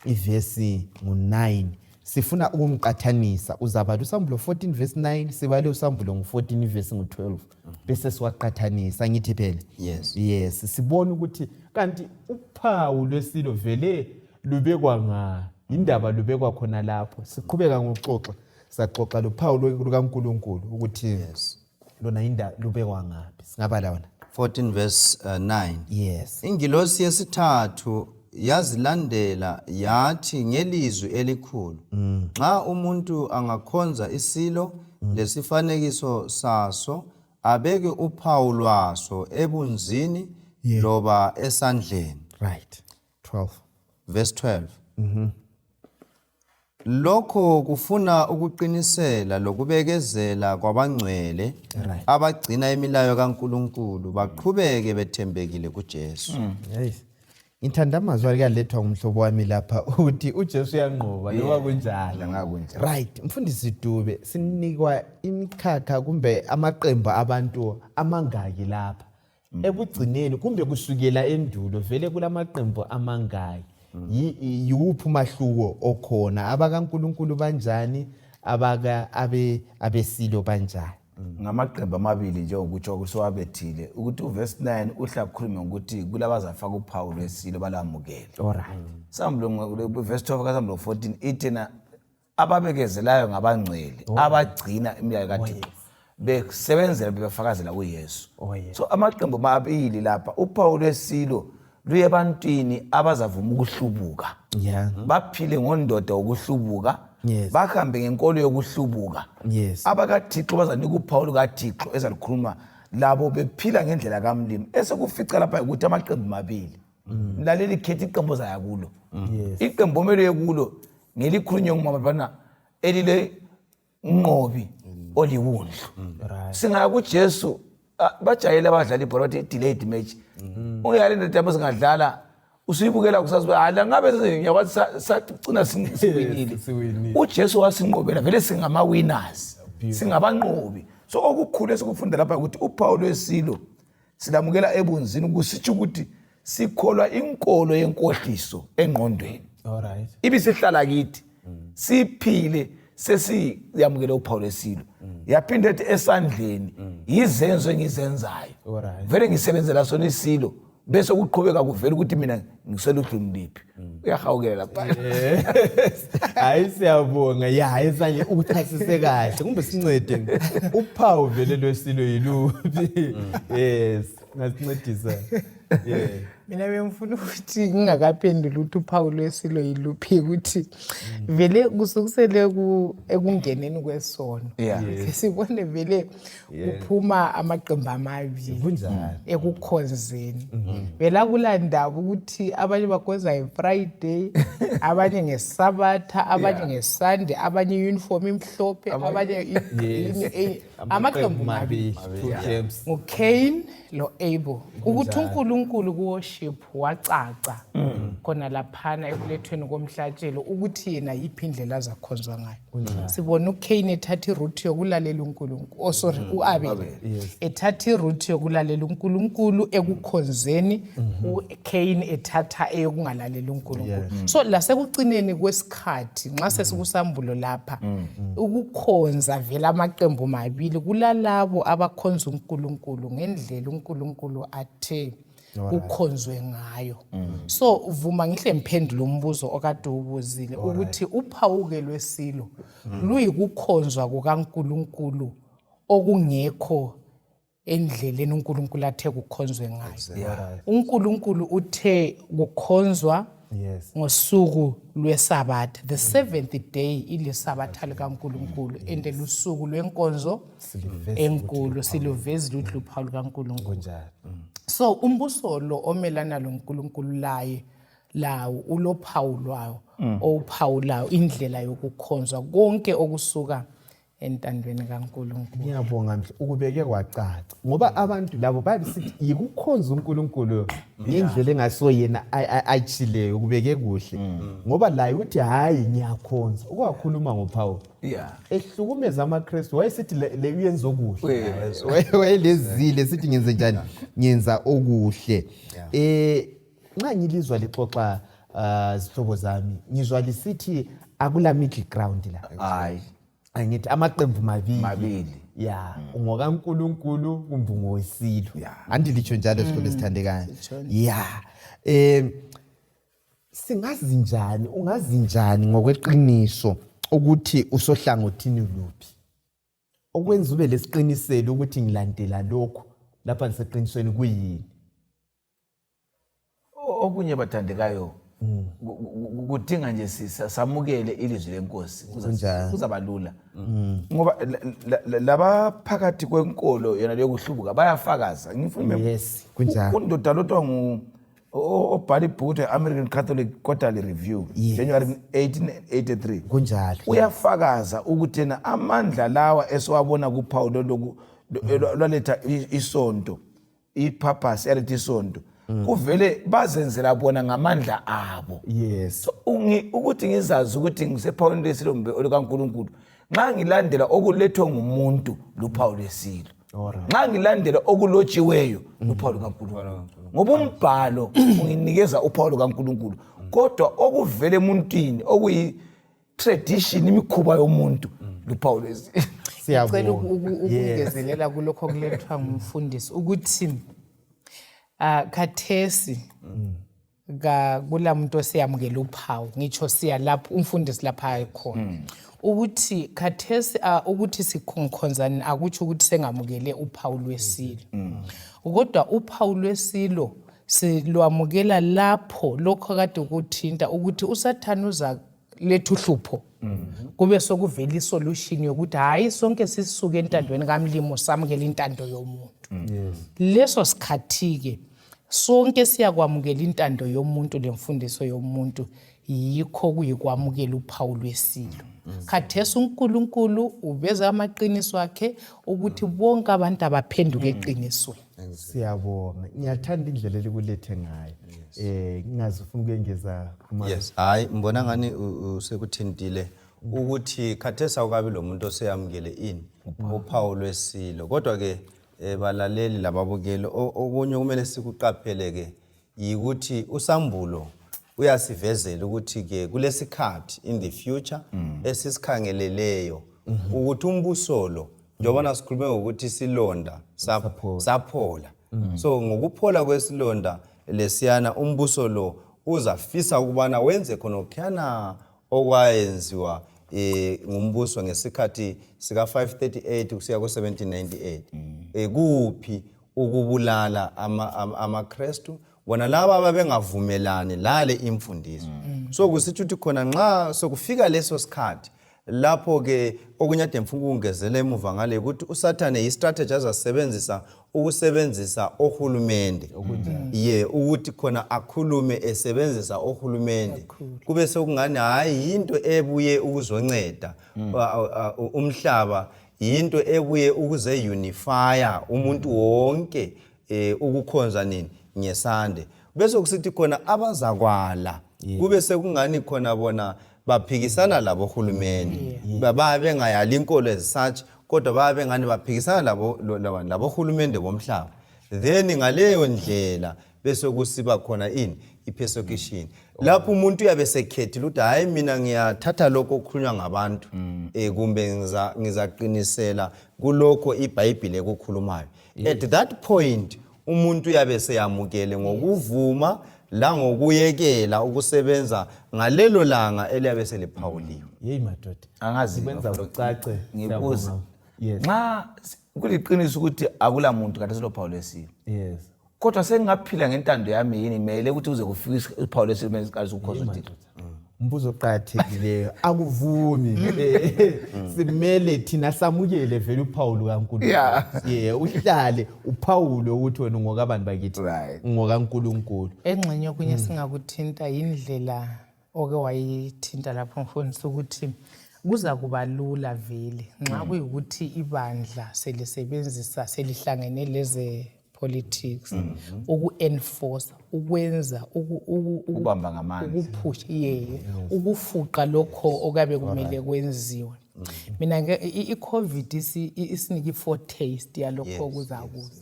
ivesi ngu9. Sifuna ukumqathanisa. Uzabala uSambulo 14 verse 9, sibale uSambulo ngu-14 verse ngu-12, bese siwaqathanisa. Ngithi phela Yes. Yes, sibone ukuthi kanti uphawu lwesilo vele lubekwa nga indaba lubekwa khona lapho. Siqhubeka ngokuxoxa, saxoxa luphawu lukaNkulunkulu ukuthi Yes. lona inda lubekwa ngaphi. Singabala wona. 14 verse 9. Yes. Ingilosi yesithathu yazilandela yathi ngelizwi elikhulu, nxa umuntu angakhonza isilo lesifanekiso saso, abeke uphawu lwaso ebunzini loba esandleni. Right. 12. Verse 12. Lokho kufuna ukuqinisela lokubekezela kwabangcwele abagcina imilayo kaNkulunkulu baqhubeke bethembekile kuJesu. Yes. Ngithanda amazwi alethwa ngumhlobo wami lapha ukuthi uJesu uyanqoba loba kunjalo. Lanxa kunjalo. Right, mfundisi Dube, sinikwa imikhakha kumbe amaqembu abantu amangaki lapha? Ekugcineni kumbe kusukela endulo vele kulamaqembu amangaki? Yiwuphi umahluko okhona? AbakaNkulunkulu banjani? Abaka abe abesilo banjani? Ngamaqembu amabili, njengokutsho kusowabethile ukuthi uverse 9 uhle akhulume ngokuthi kulabazafaka uphawu lwesilo balamukele. All right. Sambulo verse 12 kaSambulo 14 ithi na ababekezelayo ngabangcwele abagcina imilayo kaThixo besebenzela bebafakazela kuYesu. Oh, yes. So amaqembu amabili lapha, uphawu lwesilo luye ebantwini abazavuma ukuhlubuka, baphile ngondoda wokuhlubuka, bahambe ngenkolo yokuhlubuka. AbakaThixo bazanika uphawu lukaThixo ezalukhuluma labo bephila ngendlela kaMlimi. Esekufica lapha ukuthi amaqembu mabili, mlaleli, khetha iqembu ozaya kulo. Iqembu omele uye kulo ngelikhulunywe ngumama bana elile nqobi oliwundlu. Singaya kuJesu. Bajayele abadlala ibhola bathi delayed match. Ungeyale ndoda yabo singadlala usuyibukela kusasa uba, "Hayi, la ngabe ngiyakwazi sagcina siwinile." Siwinile. UJesu wasinqobela vele, singama-winners, singabanqobi. So okukhulu esikufunda lapha ukuthi uphawu lwesilo silamukela ebunzini, kusitsho ukuthi sikholwa inkolo yenkohliso engqondweni, All right. ibisihlala kithi, siphile sesiyamukele uphawu lwesilo. Yaphinde ethi esandleni yizenzo engizenzayo, vele ngisebenzela sona isilo, bese kuqhubeka kuvela ukuthi mina ngiseluhlwini liphi. Uyahawukela lapha. Hayi, siyabonga. Ya, esanye ukuchasise kahle kumbe sincede, uphawu vele lwesilo yiluphi? Yes, ngasincedisa, yeah. Mina bengifuna ukuthi ngingakaphenduli ukuthi uphawu lwesilo yiluphi, ukuthi vele kusukusele ekungeneni kwesono, sibone vele kuphuma amaqembu amabili Kunjalo. Ekukhonzeni. Vele akulandaba ukuthi abanye bakhonza nge-Friday, abanye ngeSabatha, abanye ngeSunday, abanye i-uniform imhlophe, abanye i-green, amaqembu mabili. Two camps. NguCain lo-Abel. Ukuthi uNkulunkulu ku-worship wacaca khona laphana ekulethweni komhlatshelo ukuthi yena yiphi indlela azakhonzwa ngayo. Sibona uCain ethatha i-route yokulalela uNkulunkulu, oh sorry, u-Abel ethatha i-route yokulalela uNkulunkulu ekukhonzeni, uCain ethatha eyokungalaleli uNkulunkulu. So lasekucineni kwesikhathi, nxa sesikusambulo lapha, ukukhonza vele amaqembu mabili, kulalabo abakhonza uNkulunkulu ngendlela uNkulunkulu athe kukhonzwe ngayo. So vuma ngihle ngiphendule umbuzo okade uwubuzile ukuthi uphawuke lwesilo luyikukhonzwa kukaNkulunkulu okungekho endleleni uNkulunkulu athe kukhonzwe ngayo. UNkulunkulu uthe kukhonzwa ngosuku lweSabatha, the seventh day iliSabatha likaNkulunkulu, ende lusuku lwenkonzo Siluvezile. Enkulu. Siluvezile ukuthi luphawu lukaNkulunkulu. Kunjalo. So umbuso lo omelana loNkulunkulu laye lawo ulophawu lwawo owuphawulayo indlela yokukhonzwa konke okusuka entandweni kaNkulunkulu. Ngiyabonga mhle, ukubeke kwacaca, ngoba abantu labo babisithi yikukhonza uNkulunkulu ngendlela engasiyo yena ayichileyo. Ukubeke kuhle, ngoba laye uthi hayi, ngiyakhonza. Ukwakhuluma ngoPaul ehlukumeza amaKristu, wayesithi le uyenza okuhle. Wayelezile sithi ngenze njani, ngenza okuhle. Nxa ngilizwa lixoxa, zihlobo zami, ngizwa lisithi Akula middle ground la. Hayi. Angithi amaqembu mabili. Mabili. Ya, ungokaNkulunkulu kumbe ungowesilo. Ya. Andilitsho njalo sihlobo esithandekayo. Ya. Singazi njani, ungazi njani ngokweqiniso ukuthi usohlangothini luphi? Okwenza ube lesiqiniselo ukuthi ngilandela lokhu lapha ngiseqinisweni kuyini? Okunye bathandekayo kudinga nje samukele ilizwi lenkosi. Kunjalo. Kuzaba lula ngoba laba phakathi kwenkolo yona leyokuhlubuka bayafakaza. Ngifuna Yes, kunjalo. Undoda lotwa ngu obhala ibhuku kuthiwa American Catholic Quarterly Review, January 1883. Kunjalo. Uyafakaza ukuthi yena amandla lawa esiwabona kuphawu loloku lwaletha isonto, ipurpose yaletha isonto, kuvele bazenzela bona ngamandla abo. So ukuthi ngizazi ukuthi ngisephawini lesilo kumbe olukaNkulunkulu, nxa ngilandela okulethwe ngumuntu luphawu lwesilo, nxa ngilandela okulotshiweyo luphawu lukaNkulunkulu, ngoba umbhalo unginikeza uphawu lukaNkulunkulu, kodwa okuvele emuntwini okuyi tradition, imikhuba yomuntu, luphawu lwesilo. Ngicela Siyabonga. ukungezelela kulokho okulethwa ngumfundisi ukuthi khathesi ka kula muntu oseyamukela uphawu, ngitsho siya lapho umfundisi lapha ayikhona, ukuthi khathesi ukuthi sikhonzani akutsho ukuthi sengamukele uphawu lwesilo, kodwa uphawu lwesilo silwamukela lapho lokho kade kuthinta ukuthi uSathane uza letha uhlupho, kube sokuvela isolution yokuthi hayi, sonke sisuke entandweni kaMlimo samukela intando yomuntu. Leso sikhathi-ke sonke siyakwamukela intando yomuntu lemfundiso yomuntu, yikho kuyikwamukela uphawu lwesilo. Khathesi uNkulunkulu uveza amaqiniso akhe ukuthi bonke abantu abaphenduke eqinisweni. Siyabonga, ngiyathanda indlela elikulethe ngayo. Ngingazi ufuna ukuyengeza kuma? Yes, hayi, ngibona ngani usekuthintile ukuthi khathesi awukabi lo muntu oseyamukele ini uphawu lwesilo, kodwa ke balaleli lababukeli, okunye okumele sikuqaphele ke yikuthi usambulo uyasivezela ukuthi ke kulesikhathi in the future esisikhangeleleyo ukuthi umbuso lo, njengoba sikhulume ngokuthi isilonda saphola, so ngokuphola kwesilonda lesiyana umbuso lo uzafisa ukubana wenze khonokhuyana okwayenziwa ngumbuso ngesikhathi sika 538 kusiya ku 1798, kuphi ukubulala amaKristu bona laba ababengavumelani lale imfundiso. So kusithi ukuthi khona nxa sokufika leso sikhathi lapho ke, okunye ade ngifuna ukungezela emuva ngale ukuthi uSathane yi-strategy azasebenzisa ukusebenzisa ohulumende ye ukuthi khona akhulume esebenzisa ohulumende, kube sekungani hayi, yinto ebuye ukuzonceda umhlaba, yinto ebuye ukuze unifya umuntu wonke ukukhonza nini ngesande, bese kusithi khona abazakwala kube sekungani khona bona baphikisana labo hulumende, babe bengayali inkolo as such, kodwa babe bengani baphikisana labo labo hulumende bomhlaba. Then ngaleyo ndlela bese kusiba khona ini i-persecution, lapho umuntu uyabe sekhethile ukuthi hayi, mina ngiyathatha lokho okukhulunywa ngabantu kumbe ngizaqinisela kulokho iBhayibhile ekukhulumayo. At that point umuntu uyabe seyamukele ngokuvuma langokuyekela ukusebenza ngalelo langa eliyabe seliphawuliwe. Yeyi madoda. Angazi. Kwenza kucace. Ngikubuze. Siyabonga. Yes. Nxa kuliqiniso ukuthi akula muntu kade selophawu lwesilo, kodwa sengingaphila ngentando yami yini? Mele ukuthi kuze kufike uphawu lwesilo kumele siqalise ukukhonza uThixo? Umbuzo oqakathekileyo. Akuvumi. Simele thina samukele vele uphawu lukaNkulunkulu. Yeah, uhlale uphawule ukuthi wena ungokabani bakithi. UngokaNkulunkulu. Engxenye okunye singakuthinta yindlela oke wayithinta lapho mfundisi ukuthi kuza kuba lula vele nxa kuyikuthi ibandla selisebenzisa selihlangene leze politics uku-enforce, ukwenza Ukubamba ngamandla. Ukuphusha, ye, ukufuqa lokho okuyabe kumele kwenziwe. Mina ke i-COVID isinike i-foretaste yalokho okuzakuza.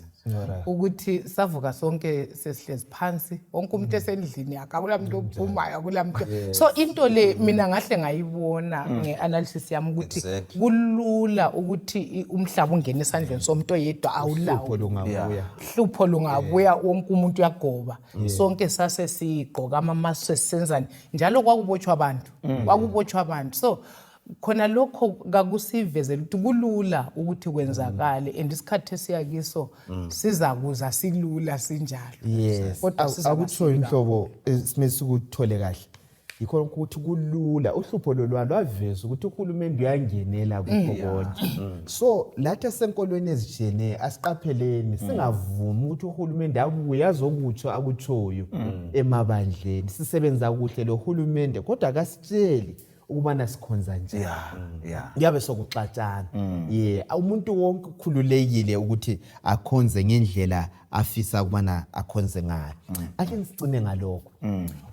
Ukuthi savuka sonke sesihlezi phansi, wonke umuntu esendlini yakhe, akula muntu ophumayo, akula muntu. So into le mina ngahle ngayibona nge-analysis yami ukuthi kulula ukuthi umhlaba ungene esandleni somuntu oyedwa awulawo. Uhlupho lungabuya. Hlupho lungabuya, wonke umuntu uyagoba. Sonke sase sigqoka ama-mask, sesenzani njalo, kwakubotshwa abantu, kwakubotshwa abantu. So khona lokho kakusivezela ukuthi kulula ukuthi kwenzakale, and isikhathi esiya kiso sizakuza silula sinjalo. Kodwa sizaba Akutshoyo silula. Inhlobo esimele sikuthole kahle yikho ukuthi kulula, uhlupho lolwa lwaveza ukuthi uhulumende uyangenela kukho konke. So lathi esenkolweni ezitshiyeneyo asiqapheleni, singavumi ukuthi uhulumende abuye azokutsho akutshoyo emabandleni. Sisebenza kuhle lo hulumende, kodwa akasitsheli ukubana sikhonza njani. Kuyabe sokuxatshana. Ye, umuntu wonke ukhululekile ukuthi akhonze ngendlela afisa ukubana akhonze ngayo. Ake ngisicine ngalokho.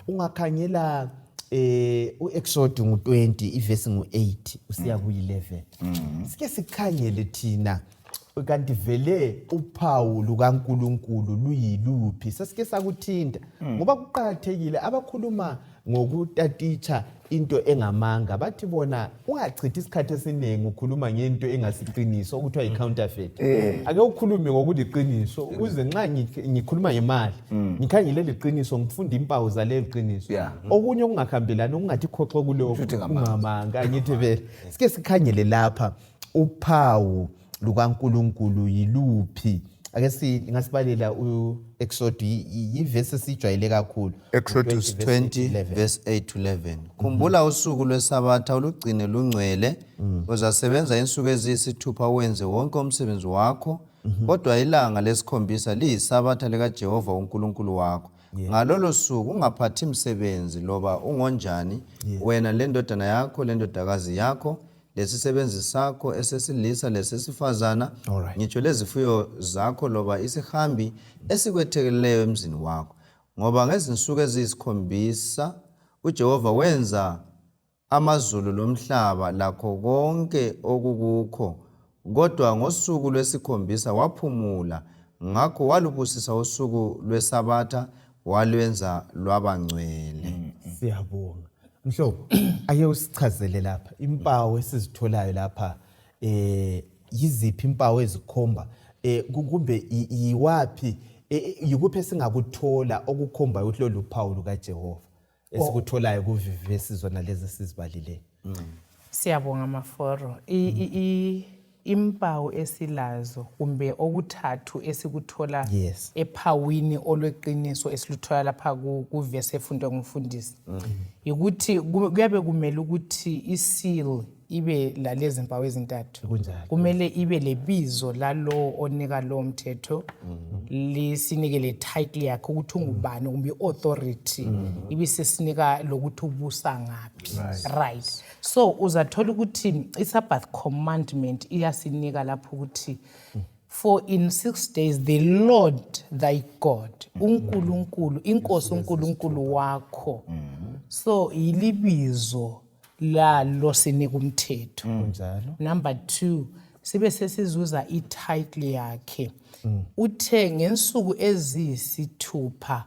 Ungakhangela uExodus ngu20, ivesi ngu8 usiya ku11. Sike sikhangele thina kanti vele uphawu lukaNkuluNkulu luyiluphi? Sesike sakuthinta ngoba kuqakathekile. Abakhuluma ngokutatitsha into engamanga bathi bona ungachithi isikhathi esiningi ukhuluma ngento engasiqiniso, okuthiwa yi-counterfeit. Ake ukhulume ngokuliqiniso, ukuze nxa ngikhuluma ngemali ngikhangele liqiniso, ngifunde impawu zaleli qiniso. Okunye okungahambelani, okungathi khoxo kulokhu, Futhi ngamanga. Kungamanga. Angithi vele sike sikhangele lapha uphawu lukaNkuluNkulu yiluphi? Ake si ngasibalela u-Exodus, yivesi esijwayele kakhulu. Exodus 20 11. Verse 8 to 11. Khumbula usuku lwesabatha ulugcine lungcwele. Uzasebenza insuku eziyisithupha wenze wonke umsebenzi wakho, kodwa ilanga lesikhombisa liyisabatha likaJehova uNkulunkulu wakho. Ngalolo suku ungaphathi msebenzi loba ungonjani, wena lendodana yakho lendodakazi yakho, lesisebenzi sakho esesilisa lesesifazana, ngitsho lezifuyo zakho loba isihambi esikwethekeleleyo emzini wakho, ngoba ngezinsuku eziyisikhombisa uJehova wenza amazulu lomhlaba lakho konke okukukho, kodwa ngosuku lwesikhombisa waphumula. Ngakho walubusisa usuku lwesabatha walwenza lwaba ngcwele. Siyabonga, mhlobo. Ake usichazele lapha impawu esizitholayo lapha. Yiziphi impawu ezikhomba kumbe yiwaphi yikuphi esingakuthola okukhomba ukuthi lolu phawu lukaJehova esikutholayo kuvivesi zona lezi esizibalileyo? Siyabonga, Maforo. Impawu esilazo kumbe okuthathu esikuthola ephawini olweqiniso esiluthola lapha kuvesi efundwe ngumfundisi yikuthi kuyabe kumele ukuthi iseal ibe lalezi mpawu ezintathu. Kumele ibe lebizo lalowo onika lowo mthetho, lisinike le title yakhe ukuthi ungubani kumbe i-authority, ibisesinika lokuthi ubusa ngaphi, right? So uzathola ukuthi i-Sabbath commandment iyasinika lapho ukuthi, "For in 6 days the Lord thy God," uNkulunkulu, inkosi uNkulunkulu wakho. So yilibizo lalo sinika umthetho. Number 2, sibe sesizuza ititle yakhe. Uthe ngensuku eziyisithupha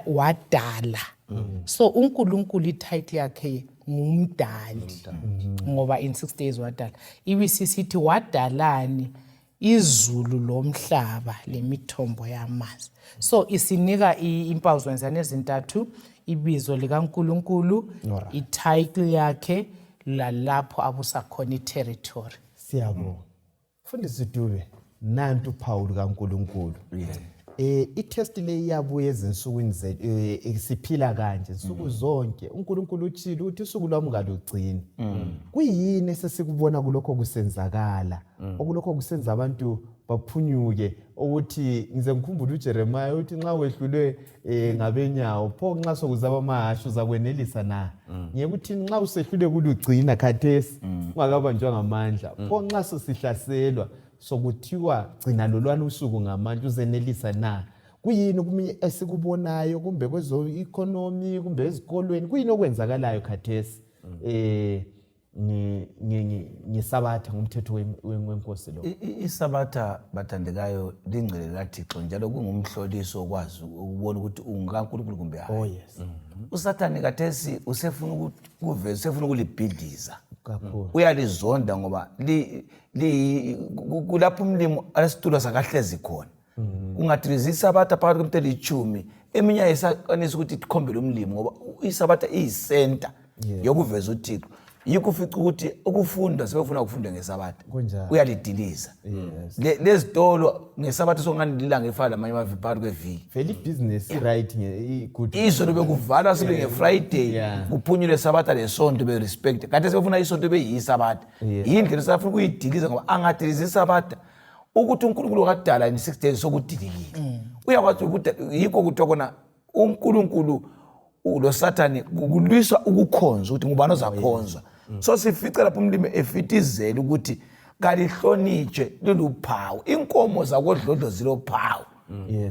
wadala. So uNkulunkulu ititle yakhe ngumdali, ngoba in 6 days wadala. Ibisisithi wadalani? Izulu lomhlaba lemithombo yamanzi. So isinika impawu zona ezintathu: ibizo likaNkulunkulu, ititle yakhe, lalapho abusa khona, iterritory. Siyabonga, mfundisi Dube. Nantu uphawu lukaNkulunkulu. I-test le iyabuya ezinsukwini zethu siphila kanje nsuku zonke. UNkulunkulu utshilo ukuthi usuku lwami kalugcini. Kuyini esesikubona kulokho kusenzakala, okulokho kusenza abantu baphunyuke? Ukuthi ngize ngikhumbule uJeremiah ukuthi nxa wehlulwe ngabenyawo, pho nxa sokuzaba amahasha uzakwenelisa na? Ngiyekuthi nxa usehlule kulugcina khathesi ungakabanjwa ngamandla, pho nxa sosihlaselwa sokuthiwa gcina lolwana usuku ngamandla, uzenelisa na? Kuyini kumye esikubonayo, kumbe kwezo economy, kumbe ezikolweni, kuyini okwenzakalayo khathesi? Ngesabatha, ngumthetho wenkosi lo. Isabatha, bathandekayo, lingcwele likaThixo, njalo kungumhloliso okwazi ukubona ukuthi ungukaNkulunkulu kumbe hayi. Oh yes. Usathane khathesi usefuna ukuveza, usefuna ukulibhidliza. Kakhulu. Uyalizonda ngoba kulapho umlimi alesitulo sakahlezi khona. Kungadiliza isabatha phakathi kwemithi elitshumi, eminye ayisakwanisa ukuthi ikhombele umlimi, ngoba isabatha iyisenta yokuveza uThixo. Yikho ufica ukuthi ukufunda sebefuna ukufunda ngesabatha. Kunjalo. Uyalidiliza. Lezitolo ngesabatha sokungani lilanga elifana lamanye amaviki phakathi kweviki. Vele ibhizinesi i-right, i-good. Izolo bekuvalwa sibe nge-Friday, kuphunyulwe sabatha lesonto be-respect. Kanti sebefuna isonto beyisabatha. Yindlela esafuna ukuyidiliza, ngoba angadiliza isabatha, ukuthi uNkulunkulu wakadala in 6 days sokudilikile. Uyakwazi ukuthi yikho kuthiwa kona uNkulunkulu loSathane kulwiswa ukukhonza, ukuthi ngubani ozakhonzwa. So sifica lapho umlimi efitizela ukuthi kalihlonitshwe luluphawu. Inkomo zakodlodlo zilophawu.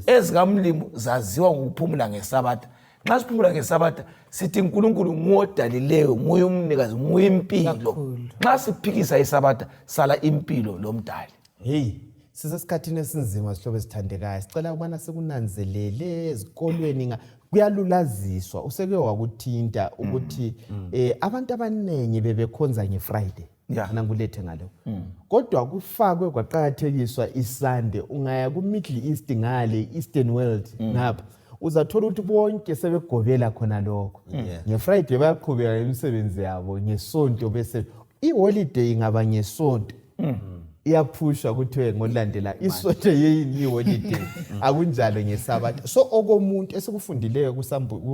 Ezikamlimi zaziwa ngokuphumula ngesabatha. Nxa siphumula ngesabatha sithi uNkulunkulu nguwodalileyo, nguye umnikazi, nguye impilo. Kakhulu. Nxa siphikisa isabatha sala impilo lomdali. Hey, sisesikhathini esinzima, sihlobo esithandekayo. Sicela ukubana sikunanzelele ezikolweni, kuyalulaziswa. Useke wakuthinta ukuthi abantu abaningi bebekhonza ngeFriday. Mina ngikulethe ngalo. Kodwa kufakwe kwaqakathekiswa iSunday. Ungaya ku-Middle East ngale, Eastern World ngapha, uzathola ukuthi bonke sebegobela khona lokho. NgeFriday bayaqhubeka imisebenzi yabo, ngesonto bese iholiday ingaba ngesonto. Iyaphushwa kuthiwe ngolandela isonto yeyini iholiday. Akunjalo ngesabatha. So okomuntu esikufundileyo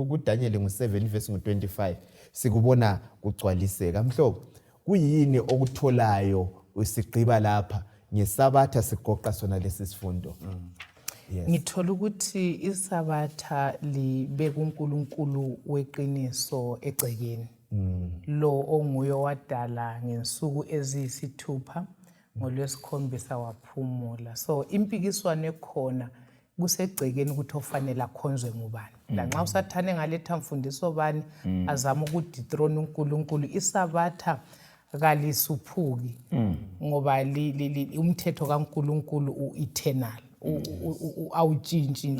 kuDaniel ngu-7 verse ngu-25 sikubona kugcwaliseka. Mhlobo, kuyini okutholayo usigqiba lapha ngesabatha, sigoqa sona lesi sifundo? Yes. Ngithola ukuthi isabatha libeka uNkulunkulu weqiniso egcekeni. Lo onguye wadala ngensuku eziyisithupha, ngolwesikhombisa waphumula. So impikiswano ekhona kusegcekeni ukuthi ofanele akhonzwe ngubani. Lanxa uSathane engaletha mfundiso bani azama ukudethrone uNkulunkulu, isabatha kalisuphuki, ngoba umthetho kaNkulunkulu u-eternal, awutshintshi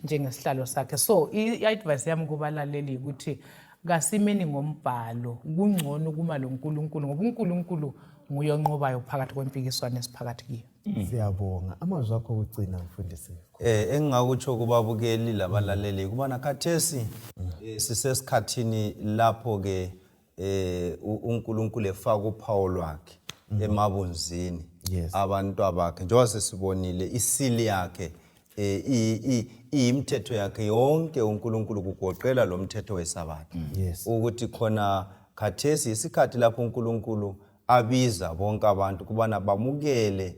njengesihlalo sakhe. So i-advice yami kubalaleli ukuthi kasimeni ngombhalo, kungcono ukuma lo nkulunkulu, ngoba uNkulunkulu nguye onqobayo phakathi kwempikiswano esiphakathi kiyo. Siyabonga. Amazwi akho okugcina, mfundisi. Engingakutsho kubabukeli labalaleli kubana khathesi sisesikhathini lapho ke uNkulunkulu efaka uphawu lwakhe emabunzini abantu abakhe, njengoba sesibonile isili yakhe, iyimithetho yakhe yonke uNkulunkulu, kugoqela lo mthetho wesabatha, ukuthi khona khathesi isikhathi lapho uNkulunkulu abiza bonke abantu kubana bamukele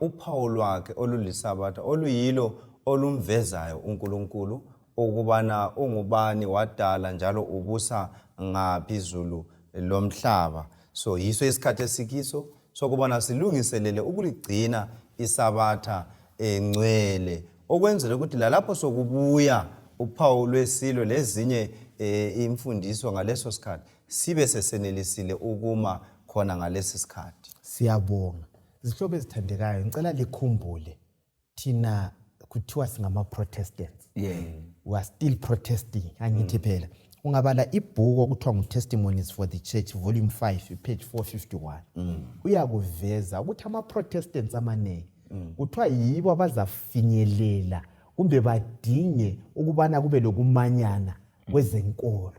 uphawu lwakhe olulisabatha, oluyilo olumvezayo uNkulunkulu ukubana ungubani, wadala njalo ubusa ngaphi izulu lomhlaba. So yiso isikhathi esikiso sokubana silungiselele ukuligcina isabatha engcwele, okwenzela ukuthi lalapho sokubuya uphawu lwesilo lezinye imfundiso ngaleso sikhathi, sibe sesenelisile ukuma khona ngalesi sikhathi. Siyabonga. Zihlobo ezithandekayo, ngicela likhumbule, thina kuthiwa singama-Protestants. We are still protesting. Angithi phela ungabala ibhuku okuthiwa ngu-Testimonies for the Church, volume 5, page 451, uyakuveza ukuthi ama-Protestants amaningi kuthiwa yibo abazafinyelela kumbe badinge ukubana kube lokumanyana kwezenkolo.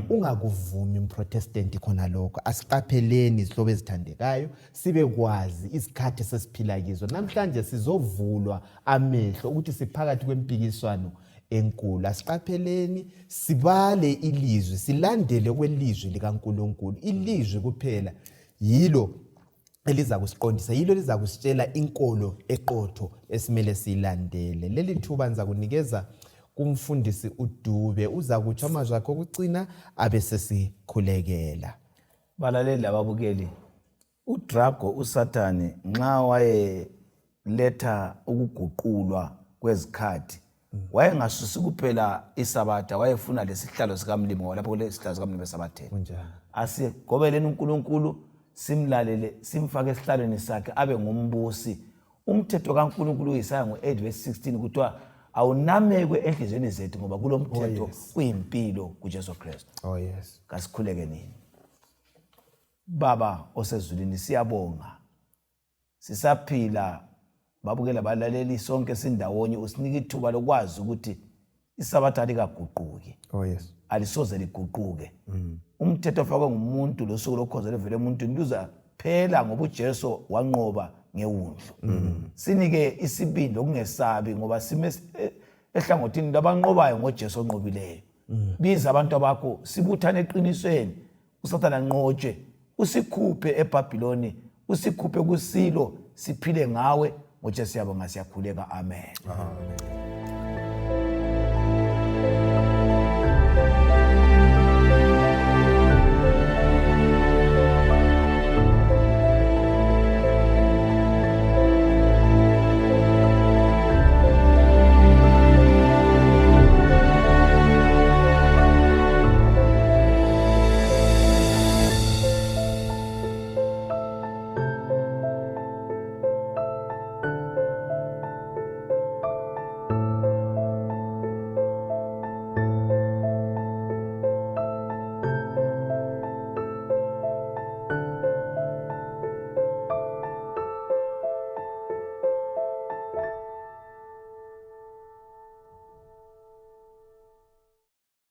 Ungakuvumi, mprotestant, khona lokho. Asiqapheleni, izihlobo ezithandekayo, sibe kwazi izikhathi esesiphila kizo namhlanje. Sizovulwa amehlo ukuthi siphakathi kwempikiswano enkulu. Asiqapheleni, sibale ilizwi, silandele kwelizwi likaNkulunkulu. Ilizwi kuphela yilo eliza kusiqondisa, yilo eliza kusitshela inkolo eqotho esimele siyilandele. Leli thuba ngiza kunikeza kumfundisi uDube, uza kutsho amazwi akhe okucina abe sesikhulekela. Balaleli lababukeli, uDrago uSathane nxa wayeletha ukuguqulwa kwezikhathi, wayengasusi kuphela isabatha, wayefuna lesihlalo sikamlimi, ngoba lapho kulesihlalo sikamlimi esabatheni. Kunjalo. Asigobeleni uNkulunkulu, simlalele, simfake esihlalweni sakhe abe ngumbusi. Umthetho kaNkulunkulu uIsaya ngo-8 verse 16 kuthiwa awunamekwe enhliziyweni zethu, ngoba kulo mthetho kuyimpilo kuJesu Kristu. Oh yes. Kasikhuleke nini. Baba osezulwini, siyabonga sisaphila, babukela balaleli sonke sindawonye, usinika ithuba lokwazi ukuthi isabatha alikaguquki. Oh yes. Alisoze liguquke. Umthetho ofakwe ngumuntu losuku lokhoza luvele emuntwini luzaphela, ngoba uJesu wanqoba ngewundlu. Sinike isibindi okungesabi, ngoba sime ehlangothini labanqobayo ngoJesu onqobileyo. Biza abantu abakho, sibuthane eqinisweni, uSathane anqotshwe, usikhuphe eBhabhiloni, usikhuphe kusilo, siphile ngawe ngoJesu. Siyabonga, siyakhuleka, amen. Amen.